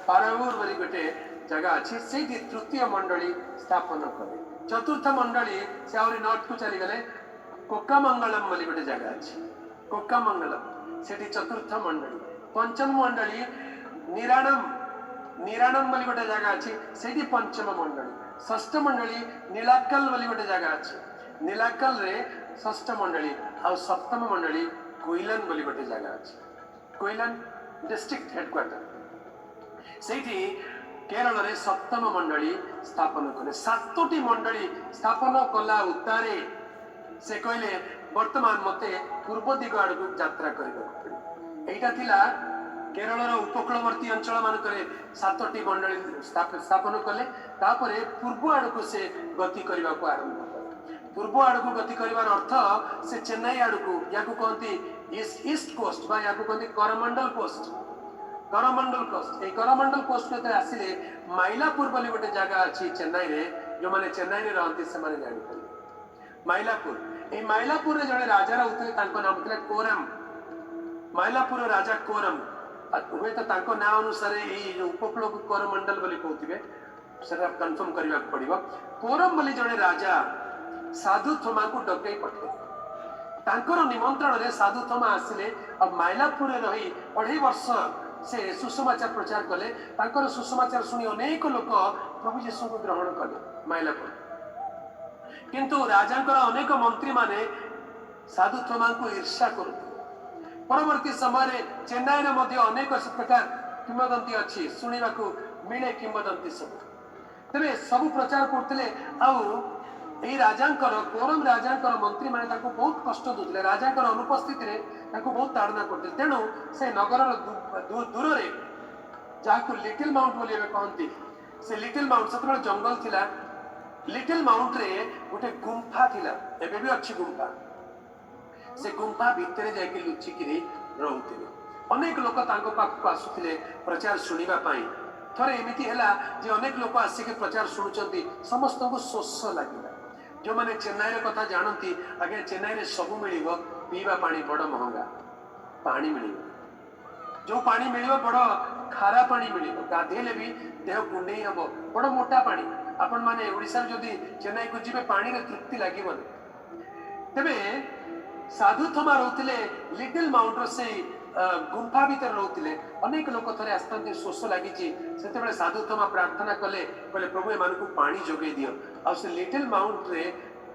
S1: ପାରାବୁର ବୋଲି ଗୋଟେ ଜାଗା ଅଛି, ସେଇଠି ତୃତୀୟ ମଣ୍ଡଳୀ ସ୍ଥାପନ କଲେ। ଚତୁର୍ଥ ମଣ୍ଡଳୀ ସେ ଆହୁରି ନର୍ଥକୁ ଚାଲିଗଲେ, କୋକାମଙ୍ଗଳମ ବୋଲି ଗୋଟେ ଜାଗା ଅଛି, କୋକାମଙ୍ଗଳମ, ସେଠି ଚତୁର୍ଥ ମଣ୍ଡଳୀ। ପଞ୍ଚମ ମଣ୍ଡଳୀ ନିରାଣମ, ନିରାଣମ ବୋଲି ଗୋଟେ ଜାଗା ଅଛି, ସେଇଠି ପଞ୍ଚମ ମଣ୍ଡଳୀ। ଷଷ୍ଠ ମଣ୍ଡଳୀ ନୀଳାକଲ ବୋଲି ଗୋଟେ ଜାଗା ଅଛି, ନୀଳାକଲରେ ଷଷ୍ଠ ମଣ୍ଡଳୀ। ଆଉ ସପ୍ତମ ମଣ୍ଡଳୀ କୋଇଲନ ବୋଲି ଗୋଟେ ଜାଗା ଅଛି, କୋଇଲନ ଡିଷ୍ଟ୍ରିକ୍ଟ ହେଡକ୍ୱାର୍ଟର, ସେଇଠି କେରଳରେ ସପ୍ତମ ମଣ୍ଡଳୀ ସ୍ଥାପନ କଲେ। 7ଟି ମଣ୍ଡଳୀ ସ୍ଥାପନ କଲା ଉତ୍ତାରେ ସେ କହିଲେ, ବର୍ତ୍ତମାନ ମତେ ପୂର୍ବ ଦିଗ ଆଡକୁ ଯାତ୍ରା କରିବାକୁ ପଡିବ। ଏଇଟା ଥିଲା କେରଳର ଉପକୂଳବର୍ତ୍ତୀ ଅଞ୍ଚଳ ମାନଙ୍କରେ 7ଟି ମଣ୍ଡଳୀ ସ୍ଥାପନ କଲେ। ତାପରେ ପୂର୍ବ ଆଡକୁ ସେ ଗତି କରିବାକୁ ଆରମ୍ଭ କଲେ। ପୂର୍ବ ଆଡକୁ ଗତି କରିବାର ଅର୍ଥ ସେ ଚେନ୍ନାଇ ଆଡକୁ, ୟାକୁ କହନ୍ତି ଇଷ୍ଟ କୋଷ୍ଟ ବା ୟାକୁ କହନ୍ତି କରମଣ୍ଡଲ କୋଷ୍ଟ, କରମଣ୍ଡଲ କୋଷ୍ଟ। ଏଇ କରମଣ୍ଡଲ କୋଷ୍ଟ ଯେତେବେଳେ ଆସିଲେ, ମାଇଲାପୁର ବୋଲି ଗୋଟେ ଜାଗା ଅଛି ଚେନ୍ନାଇରେ, ଯୋଉମାନେ ଚେନ୍ନାଇରେ ରହନ୍ତି ସେମାନେ ଜାଣିପାରିବେ ମାଇଲାପୁର। ଏଇ ମାଇଲାପୁରରେ ଜଣେ ରାଜା ରହୁଥିଲେ, ତାଙ୍କ ନାମ ଥିଲା କୋରମ। ମାଇଲାପୁର ରାଜା କୋରମ, ହୁଏତ ତାଙ୍କ ନାଁ ଅନୁସାରେ ଏଇ ଯୋଉ ଉପକୂଳକୁ କରମଣ୍ଡଲ ବୋଲି କହୁଥିବେ, ସେଟା କନଫର୍ମ କରିବାକୁ ପଡିବ। କୋରମ ବୋଲି ଜଣେ ରାଜା ସାଧୁ ଥୋମାକୁ ଡକେଇ ପଠେଇଲେ। ତାଙ୍କର ନିମନ୍ତ୍ରଣରେ ସାଧୁ ଥୋମା ଆସିଲେ ଆଉ ମାଇଲାପୁରରେ ରହି 2.5 ବର୍ଷ ସେ ସୁସମାଚାର ପ୍ରଚାର କଲେ। ତାଙ୍କର ସୁସମାଚାର ଶୁଣି ଅନେକ ଲୋକ ପ୍ରଭୁ ଯୀଶୁଙ୍କୁ ଗ୍ରହଣ କଲେ ମାଇଲାପୁର। କିନ୍ତୁ ରାଜାଙ୍କର ଅନେକ ମନ୍ତ୍ରୀମାନେ ସାଧୁ ଥୋମାଙ୍କୁ ଈର୍ଷା କରୁଥିଲେ। ପରବର୍ତ୍ତୀ ସମୟରେ ଚେନ୍ନାଇରେ ମଧ୍ୟ ଅନେକ ପ୍ରକାର କିମ୍ବଦନ୍ତୀ ଅଛି, ଶୁଣିବାକୁ ମିଳେ କିମ୍ବଦନ୍ତୀ ସବୁ। ତେବେ ସବୁ ପ୍ରଚାର କରୁଥିଲେ। ଆଉ ଏଇ ରାଜାଙ୍କର, କୋରମ ରାଜାଙ୍କର ମନ୍ତ୍ରୀମାନେ ତାଙ୍କୁ ବହୁତ କଷ୍ଟ ଦଉଥିଲେ, ରାଜାଙ୍କର ଅନୁପସ୍ଥିତିରେ ତାଙ୍କୁ ବହୁତ ତାଡ଼ନା କରୁଥିଲେ। ତେଣୁ ସେ ନଗରର ଦୂରରେ, ଯାହାକୁ ଲିଟିଲ ମାଉଣ୍ଟ ବୋଲି ଏବେ କହନ୍ତି, ସେ ଲିଟିଲ ମାଉଣ୍ଟ ସେତେବେଳେ ଜଙ୍ଗଲ ଥିଲା। ଲିଟିଲ ମାଉଣ୍ଟରେ ଗୋଟେ ଗୁମ୍ଫା ଥିଲା, ଏବେ ବି ଅଛି ଗୁମ୍ଫା। ସେ ଗୁମ୍ଫା ଭିତରେ ଯାଇକି ଲୁଚିକିରି ରହୁଥିଲେ। ଅନେକ ଲୋକ ତାଙ୍କ ପାଖକୁ ଆସୁଥିଲେ ପ୍ରଚାର ଶୁଣିବା ପାଇଁ। ଥରେ ଏମିତି ହେଲା ଯେ ଅନେକ ଲୋକ ଆସିକି ପ୍ରଚାର ଶୁଣୁଛନ୍ତି, ସମସ୍ତଙ୍କୁ ଶୋଷ ଲାଗିଲା। ଯୋଉମାନେ ଚେନ୍ନାଇର କଥା ଜାଣନ୍ତି ଆଜ୍ଞା, ଚେନ୍ନାଇରେ ସବୁ ମିଳିବ, ପିଇବା ପାଣି ବଡ ମହଙ୍ଗା। ପାଣି ମିଳିବ, ଯୋଉ ପାଣି ମିଳିବ ବଡ ଖାରା ପାଣି ମିଳିବ, ଗାଧେଇଲେ ବି ଦେହ କୁଣ୍ଡେଇ ହବ, ବଡ ମୋଟା ପାଣି। ଆପଣ ମାନେ ଓଡ଼ିଶାରୁ ଯଦି ଚେନ୍ନାଇକୁ ଯିବେ, ପାଣିରେ ତୃପ୍ତି ଲାଗିବନି। ତେବେ ସାଧୁ ଥମା ରହୁଥିଲେ ଲିଟିଲ ମାଉଣ୍ଟର ସେଇ ଗୁମ୍ଫା ଭିତରେ ରହୁଥିଲେ। ଅନେକ ଲୋକ ଥରେ ଆସିଥାନ୍ତି, ଶୋଷ ଲାଗିଛି। ସେତେବେଳେ ସାଧୁ ଥମା ପ୍ରାର୍ଥନା କଲେ, କହିଲେ, ପ୍ରଭୁ, ଏମାନଙ୍କୁ ପାଣି ଯୋଗେଇ ଦିଅ। ଆଉ ସେ ଲିଟିଲ ମାଉଣ୍ଟରେ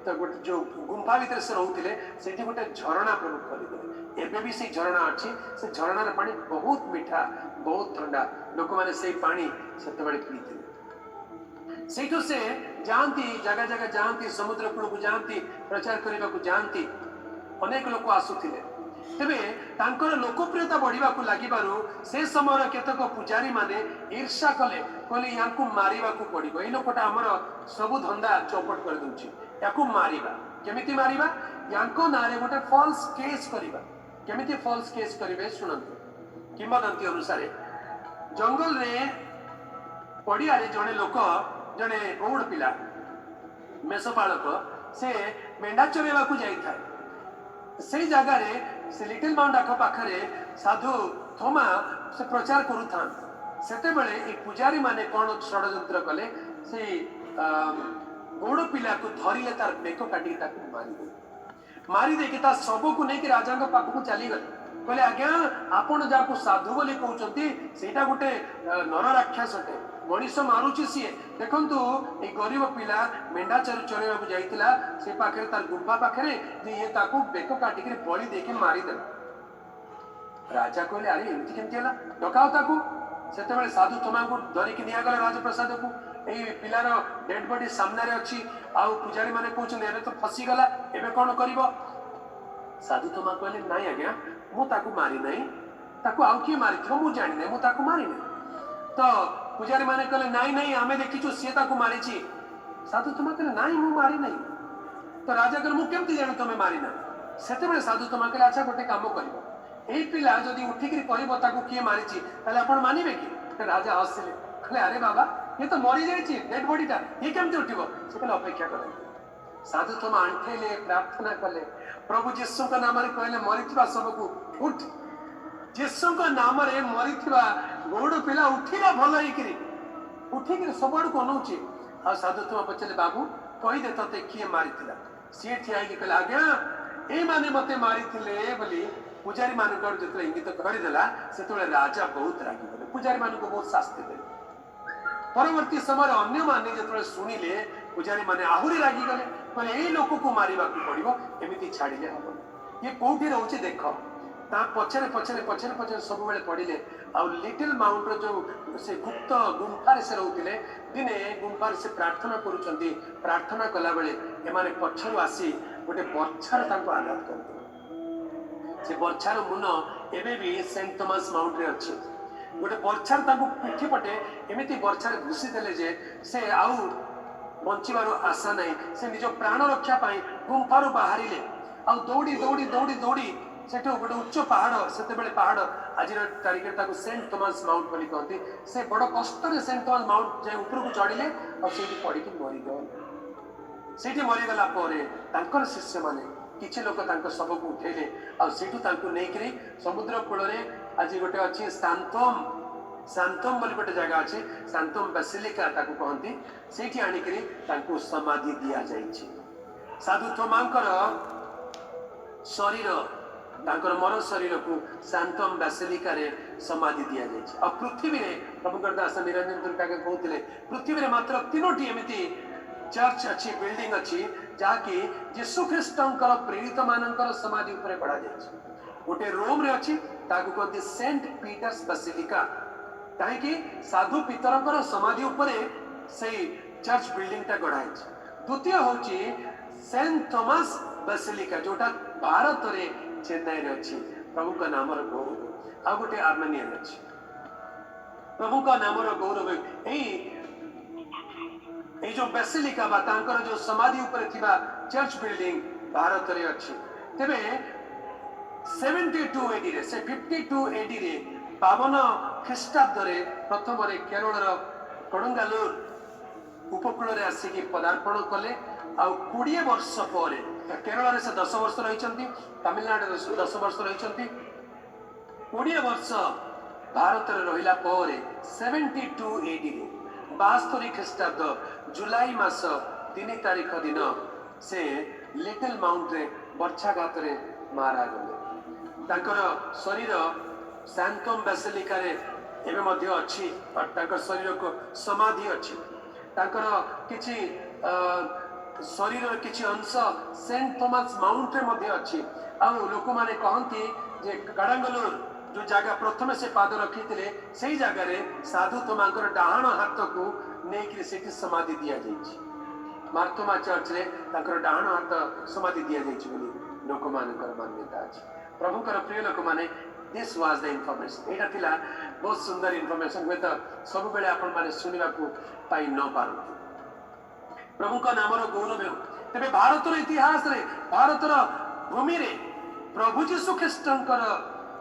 S1: ତ ଗୋଟେ ଯୋଉ ଗୁମ୍ଫା ଭିତରେ ସେ ରହୁଥିଲେ, ସେଇଠି ଗୋଟେ ଝରଣା ପ୍ରଭୁ ଖୋଲିଦେଲେ। ଏବେ ବି ସେଇ ଝରଣା ଅଛି। ସେ ଝରଣାର ପାଣି ବହୁତ ମିଠା, ବହୁତ ଥଣ୍ଡା। ଲୋକମାନେ ସେଇ ପାଣି ସେତେବେଳେ ପିଇଥିଲେ। ସେଇଠୁ ସେ ଯାଆନ୍ତି, ଜାଗା ଜାଗା ଯାଆନ୍ତି, ସମୁଦ୍ର କୂଳକୁ ଯାଆନ୍ତି, ପ୍ରଚାର କରିବାକୁ ଯାଆନ୍ତି। ଅନେକ ଲୋକ ଆସୁଥିଲେ। ତେବେ ତାଙ୍କର ଲୋକପ୍ରିୟତା ବଢିବାକୁ ଲାଗିବାରୁ ସେ ସମୟର କେତେକ ପୂଜାରୀ ମାନେ ଈର୍ଷା କଲେ। କହିଲେ, ୟାଙ୍କୁ ମାରିବାକୁ ପଡିବ, ଏଇ ଲୋକଟା ଆମର ସବୁ ଧନ୍ଦା ଚୌପଟ କରିଦଉଛି, ୟାକୁ ମାରିବା। କେମିତି ମାରିବା? ୟାଙ୍କ ନାଁରେ ଗୋଟେ ଫଲ୍ସ କେସ୍ କରିବା। କେମିତି ଫଲ୍ସ କେସ୍ କରିବେ ଶୁଣନ୍ତୁ। କିମ୍ବଦନ୍ତୀ ଅନୁସାରେ ଜଙ୍ଗଲରେ ପଡ଼ିଆରେ ଜଣେ ଲୋକ, ଜଣେ ଗଉଡ଼ ପିଲା, ମେଷପାଳକ, ସେ ମେଣ୍ଢା ଚରେଇବାକୁ ଯାଇଥାଏ। ସେଇ ଜାଗାରେ, ସେ ଲିଟିଲ ମାଉଣ୍ଟ ଆଖ ପାଖରେ ସାଧୁ ଥୋମା ସେ ପ୍ରଚାର କରୁଥାନ୍ତି। ସେତେବେଳେ ଏଇ ପୂଜାରୀ ମାନେ କଣ ଷଡ଼ଯନ୍ତ୍ର କଲେ, ସେଇ ଗଉଡ଼ ପିଲାକୁ ଧରିଲେ, ତାର ବେକ କାଟିକି ତାକୁ ମାରିଦେଲେ। ମାରି ଦେଇକି ତା ଶବକୁ ନେଇକି ରାଜାଙ୍କ ପାଖକୁ ଚାଲିଗଲେ। କହିଲେ, ଆଜ୍ଞା, ଆପଣ ଯାହାକୁ ସାଧୁ ବୋଲି କହୁଛନ୍ତି, ସେଇଟା ଗୋଟେ ନର ରାକ୍ଷସଟେ, ମଣିଷ ମାରୁଛି ସିଏ। ଦେଖନ୍ତୁ, ଏଇ ଗରିବ ପିଲା ମେଣ୍ଢା ଚରେଇବାକୁ ଯାଇଥିଲା ସେ ପାଖରେ, ତାର ଗୁମ୍ଫା ପାଖରେ, ଯେ ଇଏ ତାକୁ ବେକ କାଟିକିରି ବଳି ଦେଇକି ମାରିଦେଲା। ରାଜା କହିଲେ, ଆରେ, ଏମିତି କେମିତି ହେଲା? ଡକାଅ ତାକୁ। ସେତେବେଳେ ସାଧୁ ଥୋମାଙ୍କୁ ଧରିକି ନିଆଗଲା ରାଜପ୍ରସାଦକୁ। ଏଇ ପିଲାର ଡେଡ୍ ବଡି ସାମ୍ନାରେ ଅଛି ଆଉ ପୂଜାରୀ ମାନେ କହୁଛନ୍ତି, ଏବେ ତ ଫସିଗଲା, ଏବେ କଣ କରିବ? ସାଧୁ ଥୋମା କହିଲେ, ନାଇଁ ଆଜ୍ଞା, ମୁଁ ତାକୁ ମାରି ନାହିଁ, ତାକୁ ଆଉ କିଏ ମାରିଥିବ, ମୁଁ ଜାଣିନାହିଁ, ମୁଁ ତାକୁ ମାରିନି। ତ ପୂଜାରୀ ମାନେ କହିଲେ, ନାଇଁ ନାଇଁ, ଆମେ ଦେଖିଛୁ, ସିଏ ତାକୁ ମାରିଛି। ସାଧୁ ଥୋମା କହିଲେ, ନାଇଁ, ମୁଁ ମାରି ନାହିଁ। ତ ରାଜା କହିଲେ, ମୁଁ କେମିତି ଜାଣୁ ତମେ ମାରିନା? ସେତେବେଳେ ସାଧୁ ଥୋମା କହିଲେ, ଆଚ୍ଛା, ଗୋଟେ କାମ କରିବ, ଏଇ ପିଲା ଯଦି ଉଠିକିରି କହିବ ତାକୁ କିଏ ମାରିଛି, ତାହେଲେ ଆପଣ ମାନିବେ କି? ରାଜା ହସିଲେ, କହିଲେ, ଆରେ ବାବା, ଇଏ ତ ମରିଯାଇଛି, ଡେଡ୍ ବଡିଟା, ଇଏ କେମିତି ଉଠିବ? ସେ କହିଲେ, ଅପେକ୍ଷା କରନ୍ତୁ। ସାଧୁ ଥୋମା ଆଣ୍ଠେଇଲେ, ପ୍ରାର୍ଥନା କଲେ, ପ୍ରଭୁ ଯୀଶୁଙ୍କ ନାମରେ କହିଲେ, ମରିଥିବା ଶବକୁ ଉଠ। ଯୀଶୁଙ୍କ ନାମରେ ମରିଥିବା ଗଉଡ଼ ପିଲା ଉଠିଲା, ଭଲ ହେଇକିରି ଉଠିକିରି ସବୁଆଡକୁ ଅନଉଛି। ଆଉ ସାଧୁ ଥୋମା ପଚାରିଲେ, ବାବୁ, କହିଦେ ତତେ କିଏ ମାରିଥିଲା? ସିଏ ଠିଆ ହେଇକି କହିଲେ, ଆଜ୍ଞା, ଏଇମାନେ ମତେ ମାରିଥିଲେ ବୋଲି ପୂଜାରୀ ମାନଙ୍କ ଆଡୁ ଯେତେବେଳେ ଇଙ୍ଗିତ କରିଦେଲା, ସେତେବେଳେ ରାଜା ବହୁତ ରାଗିଗଲେ, ପୂଜାରୀ ମାନଙ୍କୁ ବହୁତ ଶାସ୍ତି ଦେଲେ। ପରବର୍ତ୍ତୀ ସମୟରେ ଅନ୍ୟମାନେ ଯେତେବେଳେ ଶୁଣିଲେ, ପୂଜାରୀ ମାନେ ଆହୁରି ରାଗିଗଲେ। କହିଲେ, ଏଇ ଲୋକକୁ ମାରିବାକୁ ପଡିବ, ଏମିତି ଛାଡ଼ିଲେ ହବନି। ଇଏ କୋଉଠି ରହୁଛି ଦେଖ। ତା ପଛରେ ପଛରେ ପଛରେ ପଛରେ ସବୁବେଳେ ପଡ଼ିଲେ। ଆଉ ଲିଟିଲ ମାଉଣ୍ଟର ଯୋଉ ସେ ଗୁପ୍ତ ଗୁମ୍ଫାରେ ସେ ରହୁଥିଲେ, ଦିନେ ଗୁମ୍ଫାରେ ସେ ପ୍ରାର୍ଥନା କରୁଛନ୍ତି। ପ୍ରାର୍ଥନା କଲାବେଳେ ଏମାନେ ପଛରୁ ଆସି ଗୋଟେ ବର୍ଛାରେ ତାଙ୍କୁ ଆଘାତ କରିଦେଲେ। ସେ ବର୍ଛାର ମୁନ ଏବେ ବି ସେଣ୍ଟ ଥମାସ ମାଉଣ୍ଟରେ ଅଛି। ଗୋଟେ ବର୍ଛାରେ ତାଙ୍କୁ ପିଠି ପଟେ ଏମିତି ବର୍ଛାରେ ଭୁସି ଦେଲେ ଯେ ସେ ଆଉ ବଞ୍ଚିବାର ଆଶା ନାହିଁ। ସେ ନିଜ ପ୍ରାଣ ରକ୍ଷା ପାଇଁ ଗୁମ୍ଫାରୁ ବାହାରିଲେ ଆଉ ଦୌଡ଼ି ଦୌଡ଼ି ଦୌଡ଼ି ଦୌଡ଼ି ସେଠୁ ଗୋଟେ ଉଚ୍ଚ ପାହାଡ଼, ସେତେବେଳେ ପାହାଡ଼, ଆଜିର ତାରିଖରେ ତାକୁ ସେଣ୍ଟ ଥମାସ ମାଉଣ୍ଟ ବୋଲି କହନ୍ତି। ସେ ବଡ଼ କଷ୍ଟରେ ସେଣ୍ଟ ଥମାସ ମାଉଣ୍ଟ ଯାଇ ଉପରକୁ ଚଢିଲେ ଆଉ ସେଇଠି ପଡ଼ିକି ମରିଗଲେ। ସେଇଠି ମରିଗଲା ପରେ ତାଙ୍କର ଶିଷ୍ୟମାନେ କିଛି ଲୋକ ତାଙ୍କ ଶବକୁ ଉଠେଇଲେ ଆଉ ସେଇଠୁ ତାଙ୍କୁ ନେଇକିରି ସମୁଦ୍ର କୂଳରେ ଆଜି ଗୋଟେ ଅଛି ସାନ୍ତୋମ, ସାନ୍ତୋମ ବୋଲି ଗୋଟେ ଜାଗା ଅଛି, ସାନ୍ତୋମ ବାସିଲିକା ତାକୁ କହନ୍ତି, ସେଇଠି ଆଣିକିରି ତାଙ୍କୁ ସମାଧି ଦିଆଯାଇଛି। ସାଧୁ ଥୋମାଙ୍କର ଶରୀର, ତାଙ୍କର ମର ଶରୀରକୁ ସାନ୍ତମ ବାସିଲିକାରେ ସମାଧି ଦିଆଯାଇଛି। ଆଉ ପୃଥିବୀରେ, ପ୍ରଭୁଙ୍କର ଦାସ ନିରଞ୍ଜନ ଦୁର୍ଗାକେ କହୁଥିଲେ, ପୃଥିବୀରେ ମାତ୍ର ତିନୋଟି ଏମିତି ଚର୍ଚ୍ଚ ଅଛି, ବିଲ୍ଡିଂ ଅଛି, ଯାହାକି ଯୀଶୁ ଖ୍ରୀଷ୍ଟଙ୍କର ପ୍ରେରିତ ମାନଙ୍କର ସମାଧି ଉପରେ ଗଢ଼ାଯାଇଛି। ଗୋଟେ ରୋମରେ ଅଛି, ତାକୁ କୁହନ୍ତି ସେଣ୍ଟ ପିଟର୍ସ ବାସିଲିକା। କାହିଁକି? ସାଧୁ ପିତରଙ୍କର ସମାଧି ଉପରେ ସେଇ ଚର୍ଚ୍ଚ ବିଲ୍ଡିଂଟା ଗଢ଼ା ହେଇଛି। ଦ୍ୱିତୀୟ ହଉଛି ସେଣ୍ଟ ଥମାସ ବାସିଲିକା, ଯୋଉଟା ଭାରତରେ ଚେନ୍ନାଇରେ ଅଛି। ପ୍ରଭୁଙ୍କ ନାମର ଗୌରବ। ଆଉ ଗୋଟେ ଆର୍ମେନିଆରେ ଅଛି। ପ୍ରଭୁଙ୍କ ନାମର ଗୌରବ। ଏଇ ଏଇ ଯୋଉ ବେସିଲିକା ବା ତାଙ୍କର ଯୋଉ ସମାଧି ଉପରେ ଥିବା ଚର୍ଚ୍ଚ ବିଲ୍ଡିଂ ଭାରତରେ ଅଛି। ତେବେ 72 ଏଡିରେ ସେ, 52 ଏଡିରେ, 52 ଖ୍ରୀଷ୍ଟାବ୍ଦରେ ପ୍ରଥମରେ କେରଳର କଡଙ୍ଗାଲୁର ଉପକୂଳରେ ଆସିକି ପଦାର୍ପଣ କଲେ। ଆଉ 20 ବର୍ଷ ପରେ, କେରଳରେ ସେ 10 ବର୍ଷ ରହିଛନ୍ତି, ତାମିଲନାଡୁରେ 10 ବର୍ଷ ରହିଛନ୍ତି। 20 ବର୍ଷ ଭାରତରେ ରହିଲା ପରେ 72 ଏଡିରେ, 72 ଖ୍ରୀଷ୍ଟାବ୍ଦ ଜୁଲାଇ ମାସ 3 ତାରିଖ ଦିନ ସେ ଲିଟଲ ମାଉଣ୍ଟରେ ବର୍ଚ୍ଛାଘାତରେ ମାରାଗଲେ। ତାଙ୍କର ଶରୀର ସାନ୍ତୋମ ବାସିଲିକାରେ ଏବେ ମଧ୍ୟ ଅଛି। ତାଙ୍କ ଶରୀରକୁ ସମାଧି ଅଛି। ତାଙ୍କର କିଛି ଶରୀରର କିଛି ଅଂଶ ସେଣ୍ଟ ଥୋମାସ ମାଉଣ୍ଟରେ ମଧ୍ୟ ଅଛି। ଆଉ ଲୋକମାନେ କହନ୍ତି ଯେ କାଡାଙ୍ଗଲୁର ଯୋଉ ଜାଗା ପ୍ରଥମେ ସେ ପାଦ ରଖିଥିଲେ, ସେଇ ଜାଗାରେ ସାଧୁ ଥୋମାଙ୍କର ଡାହାଣ ହାତକୁ ନେଇକିରି ସେଠି ସମାଧି ଦିଆଯାଇଛି। ମାର୍ଥୋମା ଚର୍ଚ୍ଚରେ ତାଙ୍କର ଡାହାଣ ହାତ ସମାଧି ଦିଆଯାଇଛି ବୋଲି ଲୋକମାନଙ୍କର ମାନ୍ୟତା ଅଛି। ପ୍ରଭୁଙ୍କର ପ୍ରିୟ ଲୋକମାନେ, this was the information. ଏଇଟା ଥିଲା ବହୁତ ସୁନ୍ଦର ଇନଫର୍ମେସନ। ହୁଏତ ସବୁବେଳେ ଆପଣମାନେ ଶୁଣିବାକୁ ପାଇ ନ ପାରନ୍ତି। ପ୍ରଭୁଙ୍କ ନାମର ଗୌରବ ହେଉ। ତେବେ ଭାରତର ଇତିହାସରେ, ଭାରତର ଭୂମିରେ ପ୍ରଭୁ ଯୀଶୁ ଖ୍ରୀଷ୍ଟଙ୍କର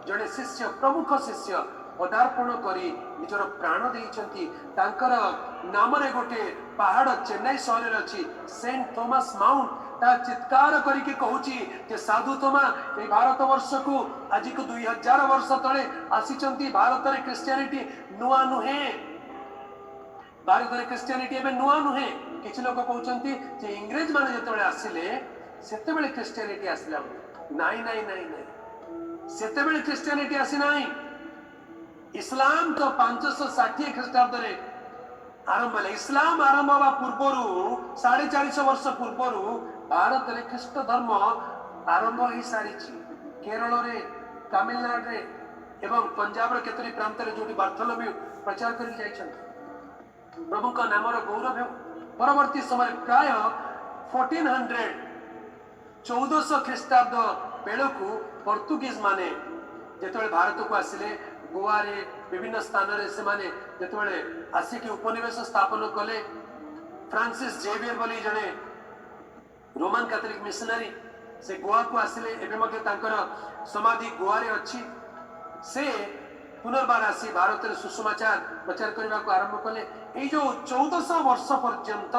S1: ଜଣେ ଶିଷ୍ୟ, ପ୍ରମୁଖ ଶିଷ୍ୟ ପଦାର୍ପଣ କରି ନିଜର ପ୍ରାଣ ଦେଇଛନ୍ତି। ତାଙ୍କର ନାମରେ ଗୋଟେ ପାହାଡ଼ ଚେନ୍ନାଇ ସହରରେ ଅଛି, ସେଣ୍ଟ ଥୋମାସ ମାଉଣ୍ଟ। ତା ଚିତ୍କାର କରିକି କହୁଛି ଯେ ସାଧୁ ଥୋମା ଏଇ ଭାରତ ବର୍ଷକୁ ଆଜିକୁ 2000 ବର୍ଷ ତଳେ ଆସିଛନ୍ତି। ଭାରତରେ ଖ୍ରୀଷ୍ଟିଆନିଟି ନୂଆ ନୁହେଁ। ଭାରତରେ ଖ୍ରୀଷ୍ଟିଆନିଟି ଏବେ ନୂଆ ନୁହେଁ। କିଛି ଲୋକ କହୁଛନ୍ତି ଯେ ଇଂରେଜ ମାନେ ଯେତେବେଳେ ଆସିଲେ, ସେତେବେଳେ ଖ୍ରୀଷ୍ଟିଆନିଟି ଆସିଲା ବୋଲି। ନାଇଁ, ନାଇଁ, ନାଇଁ, ନାଇଁ, ସେତେବେଳେ ଖ୍ରୀଷ୍ଟିଆନିଟି ଆସିନାହିଁ। ଇସଲାମ ତ 560 ଖ୍ରୀଷ୍ଟାବ୍ଦରେ ଆରମ୍ଭ ହେଲା। ଇସଲାମ ଆରମ୍ଭ ହେବା ପୂର୍ବରୁ, 450 ବର୍ଷ ପୂର୍ବରୁ ଭାରତରେ ଖ୍ରୀଷ୍ଟ ଧର୍ମ ଆରମ୍ଭ ହେଇସାରିଛି, କେରଳରେ, ତାମିଲନାଡୁରେ ଏବଂ ପଞ୍ଜାବର କେତୋଟି ପ୍ରାନ୍ତରେ, ଯୋଉଠି ବାର୍ଥଲୋମିଉ ପ୍ରଚାର କରିକି ଯାଇଛନ୍ତି। ପ୍ରଭୁଙ୍କ ନାମର ଗୌରବ ହେଉ। ପରବର୍ତ୍ତୀ ସମୟରେ ପ୍ରାୟ 1400, 1400 ଖ୍ରୀଷ୍ଟାବ୍ଦ ବେଳକୁ ପର୍ତ୍ତୁଗିଜ ମାନେ ଯେତେବେଳେ ଭାରତକୁ ଆସିଲେ, ଗୋଆରେ ବିଭିନ୍ନ ସ୍ଥାନରେ ସେମାନେ ଯେତେବେଳେ ଆସିକି ଉପନିବେଶ ସ୍ଥାପନ କଲେ, ଫ୍ରାନ୍ସିସ୍ ଜେଭିୟର ବୋଲି ଜଣେ ରୋମାନ କାଥଲିକ ମିଶନାରୀ ସେ ଗୋଆକୁ ଆସିଲେ। ଏବେ ମଧ୍ୟ ତାଙ୍କର ସମାଧି ଗୋଆରେ ଅଛି। ସେ ପୁନର୍ବାର ଆସି ଭାରତରେ ସୁସମାଚାର ପ୍ରଚାର କରିବାକୁ ଆରମ୍ଭ କଲେ। ଏଇ ଯୋଉ 1400 ବର୍ଷ ପର୍ଯ୍ୟନ୍ତ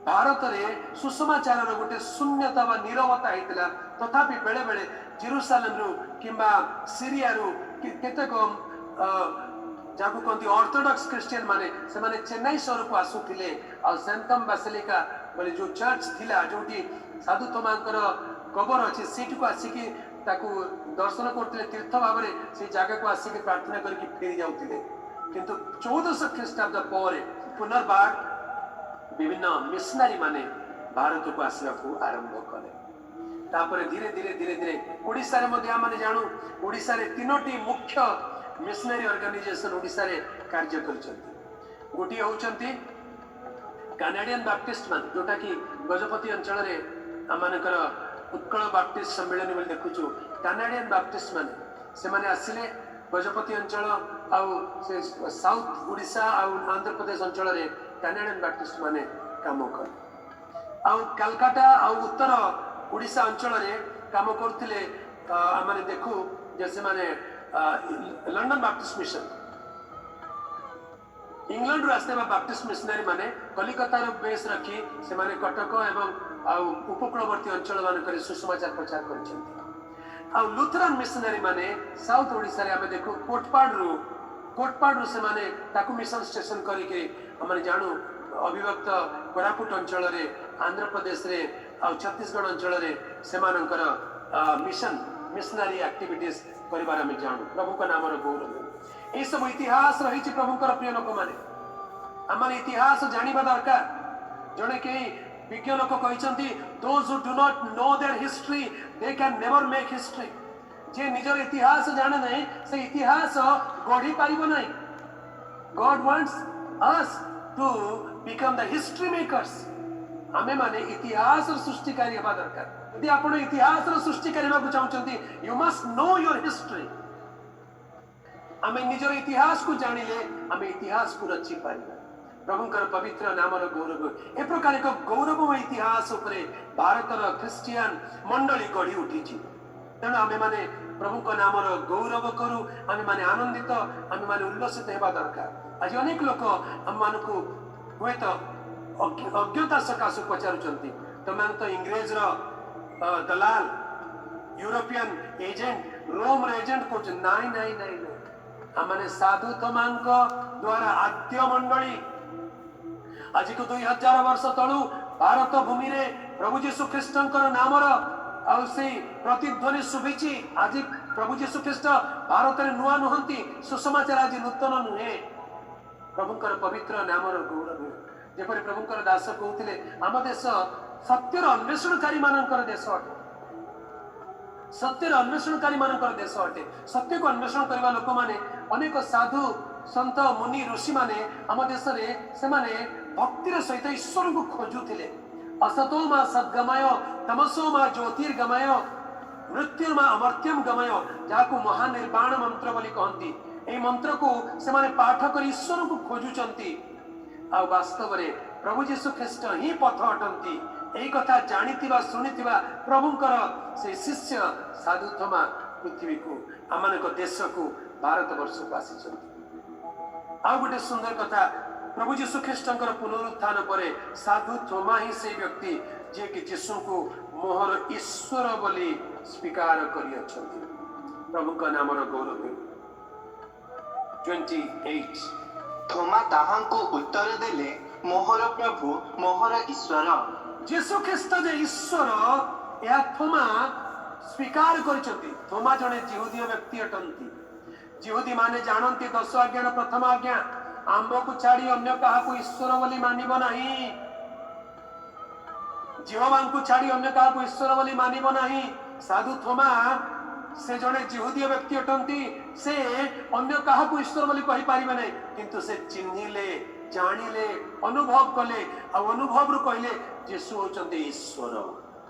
S1: ଭାରତରେ ସୁସମାଚାରର ଗୋଟେ ଶୂନ୍ୟତା ବା ନିରବତା ହେଇଥିଲା, ତଥାପି ବେଳେ ବେଳେ ଜେରୁସାଲେମରୁ କିମ୍ବା ସିରିଆରୁ କେତେକ ଯାହାକୁ କହନ୍ତି ଅର୍ଥୋଡକ୍ସ ଖ୍ରୀଷ୍ଟିଆନ ମାନେ, ସେମାନେ ଚେନ୍ନାଇ ସହରକୁ ଆସୁଥିଲେ। ଆଉ ସେଣ୍ଟମ ବାସିଲିକା ବୋଲି ଯୋଉ ଚର୍ଚ୍ଚ ଥିଲା, ଯୋଉଠି ସାଧୁ ଥୋମାଙ୍କର କବର ଅଛି, ସେଇଠିକୁ ଆସିକି ତାକୁ ଦର୍ଶନ କରୁଥିଲେ। ତୀର୍ଥ ଭାବରେ ସେଇ ଜାଗାକୁ ଆସିକି ପ୍ରାର୍ଥନା କରିକି ଫେରି ଯାଉଥିଲେ। କିନ୍ତୁ 1400 ଖ୍ରୀଷ୍ଟାବ୍ଦ ପରେ ପୁନର୍ବାର ବିଭିନ୍ନ ମିଶନାରୀ ମାନେ ଭାରତକୁ ଆସିବାକୁ ଆରମ୍ଭ କଲେ। ତାପରେ ଧୀରେ ଧୀରେ ଧୀରେ ଧୀରେ ଓଡ଼ିଶାରେ ମଧ୍ୟ ଆମେ ଜାଣୁ, ଓଡ଼ିଶାରେ ତିନୋଟି ମୁଖ୍ୟ ମିଶନାରୀ ଅର୍ଗାନାଇଜେସନ ଓଡ଼ିଶାରେ କାର୍ଯ୍ୟ କରିଛନ୍ତି। ଗୋଟିଏ ହଉଛନ୍ତି କାନାଡିଆନ ବାପ୍ଟିଷ୍ଟ ମାନେ, ଯୋଉଟା କି ଗଜପତି ଅଞ୍ଚଳରେ ଆମମାନଙ୍କର ଉତ୍କଳ ବାପ୍ଟିଷ୍ଟ ସମ୍ମିଳନୀ ବୋଲି ଦେଖୁଛୁ। କାନାଡିଆନ ବାପ୍ଟିଷ୍ଟ ମାନେ, ସେମାନେ ଆସିଲେ ଗଜପତି ଅଞ୍ଚଳ ଆଉ ସେ ସାଉଥ ଓଡ଼ିଶା ଆଉ ଆନ୍ଧ୍ରପ୍ରଦେଶ ଅଞ୍ଚଳରେ କାନାଡିଆନ ବାପ୍ଟିଷ୍ଟ ମାନେ କାମ କଲେ। ଆଉ କାଲକାଟା ଆଉ ଉତ୍ତର ଓଡ଼ିଶା ଅଞ୍ଚଳରେ କାମ କରୁଥିଲେ, ଆମେ ଦେଖୁ ଯେ ସେମାନେ ଲଣ୍ଡନ ବାପ୍ଟିଷ୍ଟ ମିଶନ, ଇଂଲଣ୍ଡରୁ ଆସିଥିବା ବାପ୍ଟିଷ୍ଟ ମିଶନାରୀ ମାନେ କଲିକତାର ବେସ୍ ରଖି ସେମାନେ କଟକ ଏବଂ ଆଉ ଉପକୂଳବର୍ତ୍ତୀ ଅଞ୍ଚଳ ମାନଙ୍କରେ ସୁସମାଚାର ପ୍ରଚାର କରିଛନ୍ତି। ଆଉ ଲୁଥରାନ ମିଶନାରୀ ମାନେ ସାଉଥ ଓଡ଼ିଶାରେ ଆମେ ଦେଖୁ କୋଟପାଡ଼ରୁ ସେମାନେ ତାକୁ ମିଶନ ଷ୍ଟେସନ କରିକି ଆମେ ଜାଣୁ ଅବିଭକ୍ତ କୋରାପୁଟ ଅଞ୍ଚଳରେ, ଆନ୍ଧ୍ରପ୍ରଦେଶରେ ଆଉ ଛତିଶଗଡ଼ ଅଞ୍ଚଳରେ ସେମାନଙ୍କର ମିଶନାରୀ ଆକ୍ଟିଭିଟିଜ କରିବାର ଆମେ ଜାଣୁ। ପ୍ରଭୁଙ୍କ ନାମର ଗୌରବ ହେଉ। ଏଇସବୁ ଇତିହାସ ରହିଛି। ପ୍ରଭୁଙ୍କର ପ୍ରିୟ ଲୋକମାନେ, ଆମର ଇତିହାସ ଜାଣିବା ଦରକାର। ଜଣେ କେହି ବିଜ୍ଞ ଲୋକ କହିଛନ୍ତି, "Those who do not know their history, they can never make history." ଯିଏ ନିଜର ଇତିହାସ ଜାଣେ ନାହିଁ, ସେ ଇତିହାସ ଗଢି ପାରିବ ନାହିଁ। God wants us to become the history makers. ଆମେ ମାନେ ଇତିହାସର ସୃଷ୍ଟିକାରୀ ହେବା ଦରକାର। ଯଦି ଆପଣ ଇତିହାସର ସୃଷ୍ଟିକାରୀ ହେବାକୁ ଚାହୁଁଛନ୍ତି, you must know your history. ଆମେ ନିଜର ଇତିହାସକୁ ଜାଣିଲେ ଆମେ ଇତିହାସକୁ ରଚି ପାରିବା। ପ୍ରଭୁଙ୍କର ପବିତ୍ର ନାମର ଗୌରବ। ଏ ପ୍ରକାର ଏକ ଗୌରବମୟ ଇତିହାସ ଉପରେ ଭାରତର ଖ୍ରୀଷ୍ଟିଆନ ମଣ୍ଡଳୀ ଗଢି ଉଠିଛି। ତେଣୁ ଆମେମାନେ ପ୍ରଭୁଙ୍କ ନାମର ଗୌରବ କରୁ, ଆମେମାନେ ଆନନ୍ଦିତ, ଆମେମାନେ ଉଲ୍ଲସିତ ହେବା ଦରକାର। ଆଜି ଅନେକ ଲୋକ ଆମମାନଙ୍କୁ ହୁଏତ ଅଜ୍ଞତା ସକାଶୁ ପଚାରୁଛନ୍ତି, ତମେମାନେ ତ ଇଂରେଜର ଦଲାଲ, ୟୁରୋପିଆନ ଏଜେଣ୍ଟ, ରୋମର ଏଜେଣ୍ଟ କହୁଛନ୍ତି। ନାଇଁ ନାଇଁ ନାଇଁ ନାଇଁ, ଆମମାନେ ସାଧୁ ଥୋମାଙ୍କ ଦ୍ୱାରା ଆଦ୍ୟ ମଣ୍ଡଳୀ। ଆଜିକୁ 2000 ବର୍ଷ ତଳୁ ଭାରତ ଭୂମିରେ ପ୍ରଭୁ ଯୀଶୁ ଖ୍ରୀଷ୍ଟଙ୍କର ନାମର ଆଉ ସେଇ ପ୍ରତିଧ୍ୱନି ଶୁଭିଛି। ଆଜି ପ୍ରଭୁ ଯୀଶୁ ଖ୍ରୀଷ୍ଟ ଭାରତରେ ନୂଆ ନୁହନ୍ତି, ସୁସମାଚାର ଆଜି ନୂତନ ନୁହେଁ। ପ୍ରଭୁଙ୍କର ପବିତ୍ର ନାମର ଗୌରବ ହେଉ। ଯେପରି ପ୍ରଭୁଙ୍କର ଦାସ କହୁଥିଲେ, ଆମ ଦେଶ ସତ୍ୟର ଅନ୍ୱେଷଣକାରୀ ମାନଙ୍କର ଦେଶ ଅଟେ। ସତ୍ୟର ଅନ୍ୱେଷଣକାରୀ ମାନଙ୍କର ଦେଶ ଅଟେ। ସତ୍ୟକୁ ଅନ୍ୱେଷଣ କରିବା ଲୋକମାନେ, ଅନେକ ସାଧୁ ସନ୍ଥ ମୁନି ଋଷିମାନେ ଆମ ଦେଶରେ, ସେମାନେ ଭକ୍ତିର ସହିତ ଈଶ୍ୱରଙ୍କୁ ଖୋଜୁଥିଲେ। ଅସତୋ ମା ସଦ୍ଗମୟ, ତମସୋ ମା ଜ୍ୟୋତିର୍ଗମୟ, ମୃତ୍ୟୁର୍ମା ଅମର୍ତ୍ୟମ ଗମୟ, ଯାହାକୁ ମହାନିର୍ବାଣ ମନ୍ତ୍ର ବୋଲି କହନ୍ତି। ଏହି ମନ୍ତ୍ରକୁ ସେମାନେ ପାଠ କରି ଈଶ୍ୱରଙ୍କୁ ଖୋଜୁଛନ୍ତି। ଆଉ ବାସ୍ତବରେ ପ୍ରଭୁ ଯୀଶୁ ଖ୍ରୀଷ୍ଟ ହିଁ ପଥ ଅଟନ୍ତି, ଏହି କଥା ଜାଣିଥିବା ଶୁଣିଥିବା ପ୍ରଭୁଙ୍କର ସେ ଶିଷ୍ୟ ସାଧୁ ଥୋମା ପୃଥିବୀକୁ, ଆମମାନଙ୍କ ଦେଶକୁ, ଭାରତ ବର୍ଷକୁ ଆସିଛନ୍ତି। ଆଉ ଗୋଟେ ସୁନ୍ଦର କଥା, ପ୍ରଭୁ ଯୀଶୁ ଖ୍ରୀଷ୍ଟଙ୍କର ପୁନରୁତ୍ଥାନ ପରେ ସାଧୁ ଥୋମା ହିଁ ସେଇ ବ୍ୟକ୍ତି ଯିଏକି ଯୀଶୁଙ୍କୁ ମୋହର ଈଶ୍ୱର ବୋଲି ସ୍ୱୀକାର କରିଅଛନ୍ତି। ପ୍ରଭୁଙ୍କ ନାମର ଗୌରବ ହେଉ। 28।
S5: ଥୋମା ତାହାଙ୍କୁ ଉତ୍ତର ଦେଲେ, ମୋହର ପ୍ରଭୁ, ମୋହର ଈଶ୍ୱର।
S1: ଯୀଶୁ ଖ୍ରୀଷ୍ଟ ଯେ ଈଶ୍ୱର, ଏହା ଥୋମା ସ୍ୱୀକାର କରିଛନ୍ତି। ଥୋମା ଜଣେ ଯିହୁଦୀୟ ବ୍ୟକ୍ତି ଅଟନ୍ତି। ଯିହୁଦୀ ମାନେ ଜାଣନ୍ତି ଦଶ ଆଜ୍ଞାର ପ୍ରଥମ ଆଜ୍ଞା, ଆମ୍ଭକୁ ଛାଡି ଅନ୍ୟ କାହାକୁ ଈଶ୍ୱର ବୋଲି ମାନିବ ନାହିଁ। ଯିହୋବାଙ୍କୁ ଛାଡି ଅନ୍ୟ କାହାକୁ ଈଶ୍ୱର ବୋଲି ମାନିବ ନାହିଁ। ସାଧୁ ଥୋମା ସେ ଜଣେ ଯିହୁଦୀୟ ବ୍ୟକ୍ତି ଅଟନ୍ତି। ସେ ଅନ୍ୟ କାହାକୁ ଈଶ୍ୱର ବୋଲି କହିପାରିବେ ନାହିଁ, କିନ୍ତୁ ସେ ଚିହ୍ନିଲେ, ଜାଣିଲେ, ଅନୁଭବ କଲେ ଆଉ ଅନୁଭବରୁ କହିଲେ, ଯୀଶୁ ହଉଛନ୍ତି ଈଶ୍ୱର।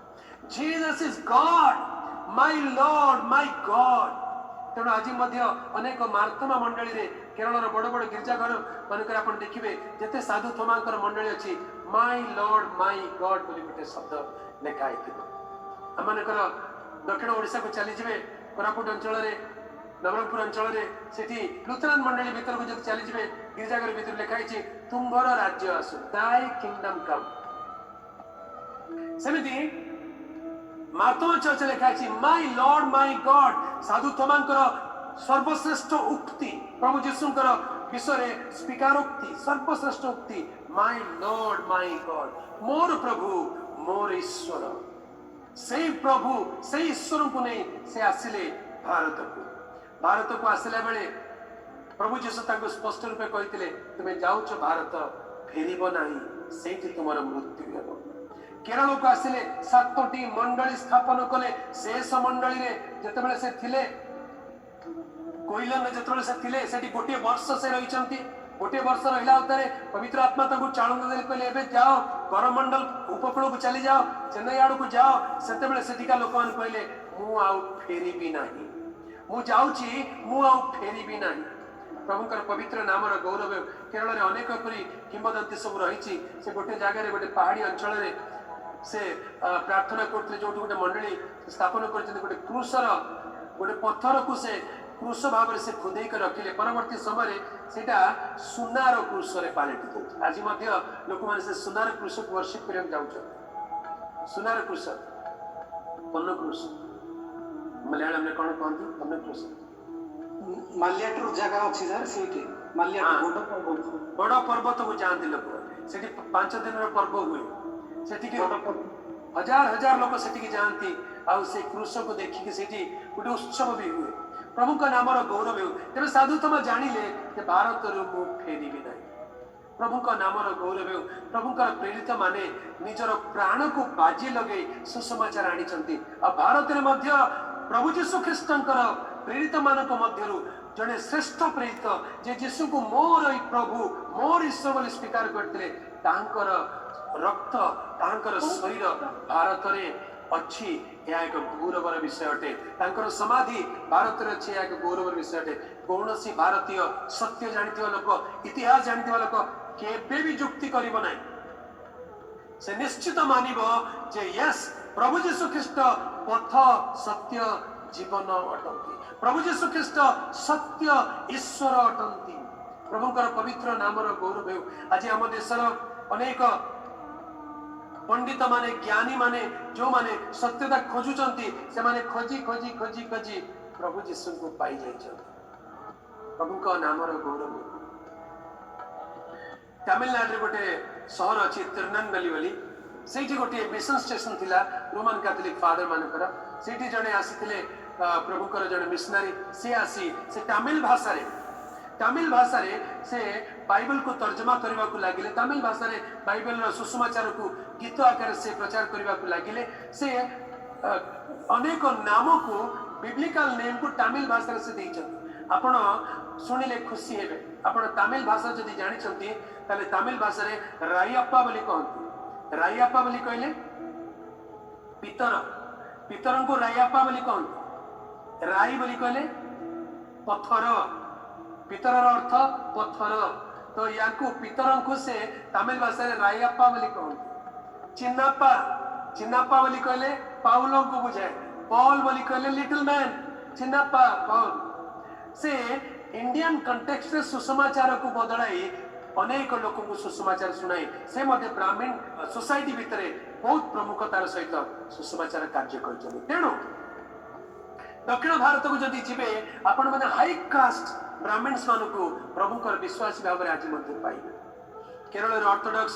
S1: Jesus is God, my Lord, my God. ତେଣୁ ଆଜି ମଧ୍ୟ ଅନେକ ମାର୍ଥମା ମଣ୍ଡଳୀରେ, କେରଳର ବଡ ବଡ ଗିର୍ଜାଘର ମାନଙ୍କରେ ଆପଣ ଦେଖିବେ, ଯେତେ ସାଧୁ ଥୋମାଙ୍କର ମଣ୍ଡଳୀ ଅଛି, "ମାଇ ଲର୍ଡ, ମାଇ ଗଡ୍" ବୋଲି ଗୋଟେ ଶବ୍ଦ ଲେଖା ହେଇଥିବ। ଆମମାନଙ୍କର ଦକ୍ଷିଣ ଓଡ଼ିଶାକୁ ଚାଲିଯିବେ, କୋରାପୁଟ ଅଞ୍ଚଳରେ, ନବରଙ୍ଗପୁର ଅଞ୍ଚଳରେ, ସେଠି ଲୁଥରାନ ମଣ୍ଡଳୀ ଭିତରକୁ ଯଦି ଚାଲିଯିବେ, ଗିର୍ଜାଘର ଭିତରେ ଲେଖା ହେଇଛି, "ତୁମ୍ଭର ରାଜ୍ୟ ଆସୁ", "Thy kingdom come"। ସେମିତି ମାର୍ଥମା ଚର୍ଚ୍ଚ ଲେଖା ହେଇଛି, "ମାଇ ଲର୍ଡ, ମାଇ ଗଡ୍"। ସାଧୁ ଥୋମାଙ୍କର ସର୍ବଶ୍ରେଷ୍ଠ ଉକ୍ତି, ପ୍ରଭୁ ଯୀଶୁଙ୍କର ବିଷୟରେ ସ୍ୱୀକାରୋକ୍ତି, ସର୍ବଶ୍ରେଷ୍ଠ ଉକ୍ତି, "ମାଇ ଲର୍ଡ, ମାଇ ଗଡ୍", ମୋର ପ୍ରଭୁ, ମୋର ଈଶ୍ୱର। ସେଇ ପ୍ରଭୁ, ସେଇ ଈଶ୍ୱରଙ୍କୁ ନେଇ ସେ ଆସିଲେ ଭାରତକୁ। ଭାରତକୁ ଆସିଲା ବେଳେ ପ୍ରଭୁ ଯୀଶୁ ତାଙ୍କୁ ସ୍ପଷ୍ଟ ରୂପେ କହିଥିଲେ, ତୁମେ ଯାଉଛ ଭାରତ, ଫେରିବ ନାହିଁ, ସେଇଠି ତୁମର ମୃତ୍ୟୁ ହେବ। କେରଳକୁ ଆସିଲେ, ସାତୋଟି ମଣ୍ଡଳୀ ସ୍ଥାପନ କଲେ। ଶେଷ ମଣ୍ଡଳୀରେ ଯେତେବେଳେ ସେ ଥିଲେ, କୋଇଲନରେ ଯେତେବେଳେ ସେ ଥିଲେ, ସେଠି ଗୋଟିଏ ବର୍ଷ ସେ ରହିଛନ୍ତି। ଗୋଟିଏ ବର୍ଷ ରହିଲା ଉତ୍ତାରେ ପବିତ୍ର ଆତ୍ମା ତାଙ୍କୁ ଚାଳନା ଦେଲେ, କହିଲେ, ଏବେ ଯାଅ, କରମଣ୍ଡଳ ଉପକୂଳକୁ ଚାଲିଯାଅ, ଚେନ୍ନାଇ ଆଡକୁ ଯାଅ। ସେତେବେଳେ ସେଠିକା ଲୋକମାନେ କହିଲେ, ମୁଁ ଆଉ ଫେରିବି ନାହିଁ, ମୁଁ ଯାଉଛି, ମୁଁ ଆଉ ଫେରିବି ନାହିଁ। ପ୍ରଭୁଙ୍କର ପବିତ୍ର ନାମର ଗୌରବ ହେଉ। କେରଳରେ ଅନେକ ପରି କିମ୍ବଦନ୍ତୀ ସବୁ ରହିଛି। ସେ ଗୋଟେ ଜାଗାରେ, ଗୋଟେ ପାହାଡି ଅଞ୍ଚଳରେ ସେ ପ୍ରାର୍ଥନା କରୁଥିଲେ, ଯୋଉଠି ଗୋଟେ ମଣ୍ଡଳୀ ସ୍ଥାପନ କରିଛନ୍ତି। ଗୋଟେ କ୍ରୁଶର ଗୋଟେ ପଥରକୁ ସେ କ୍ରୁଶ ଭାବରେ ସେ ଖୋଦେଇ କରି ରଖିଲେ। ପରବର୍ତ୍ତୀ ସମୟରେ ସେଇଟା ସୁନାର କ୍ରୁଶରେ ପାଲଟି ଯାଇଛି। ଆଜି ମଧ୍ୟ ଲୋକମାନେ ସେ ସୁନାର କ୍ରୁଶକୁ ୱର୍ସିପ କରିବାକୁ ଯାଉଛନ୍ତି। ସୁନାର କ୍ରୁଶ, ପନ୍ନ କ୍ରୁଶ, ମଲୟାଲମରେ କଣ କହନ୍ତି ପନ୍ନ କ୍ରୁଶ?
S6: ମାଲିଆଟୁର ଜାଗା ଅଛି ସାର୍, ସେଇଠି ମାଲିଆଟୁର ବଡ ପର୍ବତ।
S1: ବଡ ପର୍ବତକୁ ଯାଆନ୍ତି ଲୋକ। ସେଠି 5 ଦିନର ପର୍ବ ହୁଏ। ସେଠିକି
S6: ବଡ ପର୍ବ।
S1: ହଜାର ହଜାର ଲୋକ ସେଠିକି ଯାଆନ୍ତି ଆଉ ସେ କ୍ରୁଶକୁ ଦେଖିକି ସେଠି ଗୋଟେ ଉତ୍ସବ ବି ହୁଏ। ପ୍ରଭୁଙ୍କ ନାମର ଗୌରବ ହେଉ। ତେବେ ସାଧୁ ଥୋମା ଜାଣିଲେ ଯେ ଭାରତରୁ ମୁଁ ଫେରିବି ନାହିଁ। ପ୍ରଭୁଙ୍କ ନାମର ଗୌରବ ହେଉ। ପ୍ରଭୁଙ୍କର ପ୍ରେରିତ ମାନେ ନିଜର ପ୍ରାଣକୁ ବାଜି ଲଗେଇ ସୁସମାଚାର ଆଣିଛନ୍ତି। ଆଉ ଭାରତରେ ମଧ୍ୟ ପ୍ରଭୁ ଯୀଶୁ ଖ୍ରୀଷ୍ଟଙ୍କର ପ୍ରେରିତ ମାନଙ୍କ ମଧ୍ୟରୁ ଜଣେ ଶ୍ରେଷ୍ଠ ପ୍ରେରିତ, ଯେ ଯୀଶୁଙ୍କୁ ମୋର ଏଇ ପ୍ରଭୁ, ମୋର ଈଶ୍ୱର ବୋଲି ସ୍ୱୀକାର କରିଥିଲେ, ତାଙ୍କର ରକ୍ତ, ତାଙ୍କର ଶରୀର ଭାରତରେ ଅଛି, ଏହା ଏକ ଗୌରବର ବିଷୟ ଅଟେ। ତାଙ୍କର ସମାଧି ଭାରତରେ ଅଛି, ଏହା ଏକ ଗୌରବର ବିଷୟ ଅଟେ। କୌଣସି ଭାରତୀୟ ସତ୍ୟ ଜାଣିଥିବା ଲୋକ, ଇତିହାସ ଜାଣିଥିବା ଲୋକ କେବେ ବି ଯୁକ୍ତି କରିବ ନାହିଁ। ସେ ନିଶ୍ଚିତ ମାନିବ ଯେ ୟେସ୍, ପ୍ରଭୁ ଯୀଶୁ ଖ୍ରୀଷ୍ଟ ପଥ, ସତ୍ୟ, ଜୀବନ ଅଟନ୍ତି। ପ୍ରଭୁ ଯୀଶୁ ଖ୍ରୀଷ୍ଟ ସତ୍ୟ ଈଶ୍ୱର ଅଟନ୍ତି। ପ୍ରଭୁଙ୍କର ପବିତ୍ର ନାମର ଗୌରବ ହେଉ। ଆଜି ଆମ ଦେଶର ଅନେକ ପଣ୍ଡିତ ମାନେ, ଜ୍ଞାନୀ ମାନେ, ଯୋଉମାନେ ସତ୍ୟତା ଖୋଜୁଛନ୍ତି, ସେମାନେ ଖୋଜି ଖୋଜି ଖୋଜି ଖୋଜି ପ୍ରଭୁ ଯୀଶୁଙ୍କୁ ପାଇଯାଇଛନ୍ତି। ପ୍ରଭୁଙ୍କ ନାମର ଗୌରବ ହେଉ। ତାମିଲନାଡୁରେ ଗୋଟେ ସହର ଅଛି ତିରୁନେଲଭେଲି ବୋଲି। ସେଇଠି ଗୋଟିଏ ମିଶନ ଷ୍ଟେସନ ଥିଲା ରୋମାନ କାଥଲିକ ଫାଦର ମାନଙ୍କର। ସେଇଠି ଜଣେ ଆସିଥିଲେ, ପ୍ରଭୁଙ୍କର ଜଣେ ମିଶନାରୀ। ସେ ଆସି ସେ ତାମିଲ ଭାଷାରେ ସେ ବାଇବଲକୁ ତର୍ଜମା କରିବାକୁ ଲାଗିଲେ। ତାମିଲ ଭାଷାରେ ବାଇବଲର ସୁସମାଚାରକୁ ଗୀତ ଆକାରରେ ସେ ପ୍ରଚାର କରିବାକୁ ଲାଗିଲେ। ସେ ଅନେକ ନାମକୁ, ବିବ୍ଲିକାଲ ନେମକୁ ତାମିଲ ଭାଷାରେ ସେ ଦେଇଛନ୍ତି। ଆପଣ ଶୁଣିଲେ ଖୁସି ହେବେ। ଆପଣ ତାମିଲ ଭାଷା ଯଦି ଜାଣିଛନ୍ତି, ତାହେଲେ ତାମିଲ ଭାଷାରେ ରାଇଅପ୍ପା ବୋଲି କହନ୍ତି। ରାଇଅପ୍ପା ବୋଲି କହିଲେ ପିତର। ପିତରଙ୍କୁ ରାଇଅପ୍ପା ବୋଲି କହନ୍ତି। ରାଇ ବୋଲି କହିଲେ ପଥର। ପିତରର ଅର୍ଥ ପଥର। ତ ୟାଙ୍କୁ, ପିତରଙ୍କୁ ସେ ତାମିଲ ଭାଷାରେ ରାଇଅପ୍ପା ବୋଲି କହନ୍ତି। ଚିନ୍ନାପ୍ପା, ଚିନ୍ନାପ୍ପା ବୋଲି କହିଲେ ପାଉଲଙ୍କୁ ବୁଝାଏ। ପଲ ବୋଲି କହିଲେ ଲିଟଲ ମ୍ୟାନ। ଚିନ୍ନାପ୍ପା, ପାଉଲ। ସେ ଇଣ୍ଡିଆନ କଣ୍ଟେକ୍ସଟରେ ସୁସମାଚାରକୁ ବଦଳାଇ ଅନେକ ଲୋକଙ୍କୁ ସୁସମାଚାର ଶୁଣାଇ ସେ ମଧ୍ୟ ବ୍ରାହ୍ମଣ ସୋସାଇଟି ଭିତରେ ବହୁତ ପ୍ରମୁଖତାର ସହିତ ସୁସମାଚାର କାର୍ଯ୍ୟ କରିଛନ୍ତି। ତେଣୁ ଦକ୍ଷିଣ ଭାରତକୁ ଯଦି ଯିବେ, ଆପଣମାନେ ହାଇ କାଷ୍ଟ ବ୍ରାହ୍ମଣସ୍ ମାନଙ୍କୁ ପ୍ରଭୁଙ୍କର ବିଶ୍ୱାସୀ ଭାବରେ ଆଜି ମଧ୍ୟ ପାଇବେ। କେରଳରେ ଅର୍ଥୋଡକ୍ସ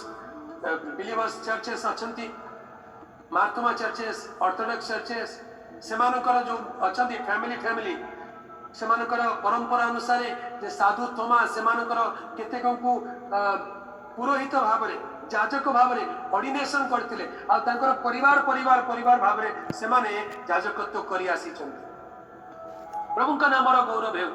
S1: ବିଲିଭର୍ସ ଚର୍ଚେସ୍ ଅଛନ୍ତି, ମାର୍ଥମା ଚର୍ଚେସ୍, ଅର୍ଥୋଡକ୍ସ ଚର୍ଚେସ୍। ସେମାନଙ୍କର ଯୋଉ ଅଛନ୍ତି ଫ୍ୟାମିଲି ଫ୍ୟାମିଲି, ସେମାନଙ୍କର ପରମ୍ପରା ଅନୁସାରେ ଯେ ସାଧୁ ଥୋମା ସେମାନଙ୍କର କେତେକଙ୍କୁ ପୁରୋହିତ ଭାବରେ, ଯାଜକ ଭାବରେ ଅର୍ଡିନେସନ କରିଥିଲେ ଆଉ ତାଙ୍କର ପରିବାର ପରିବାର ପରିବାର ଭାବରେ ସେମାନେ ଯାଜକତ୍ୱ କରି ଆସିଛନ୍ତି। ପ୍ରଭୁଙ୍କ ନାମର ଗୌରବ ହେଉ।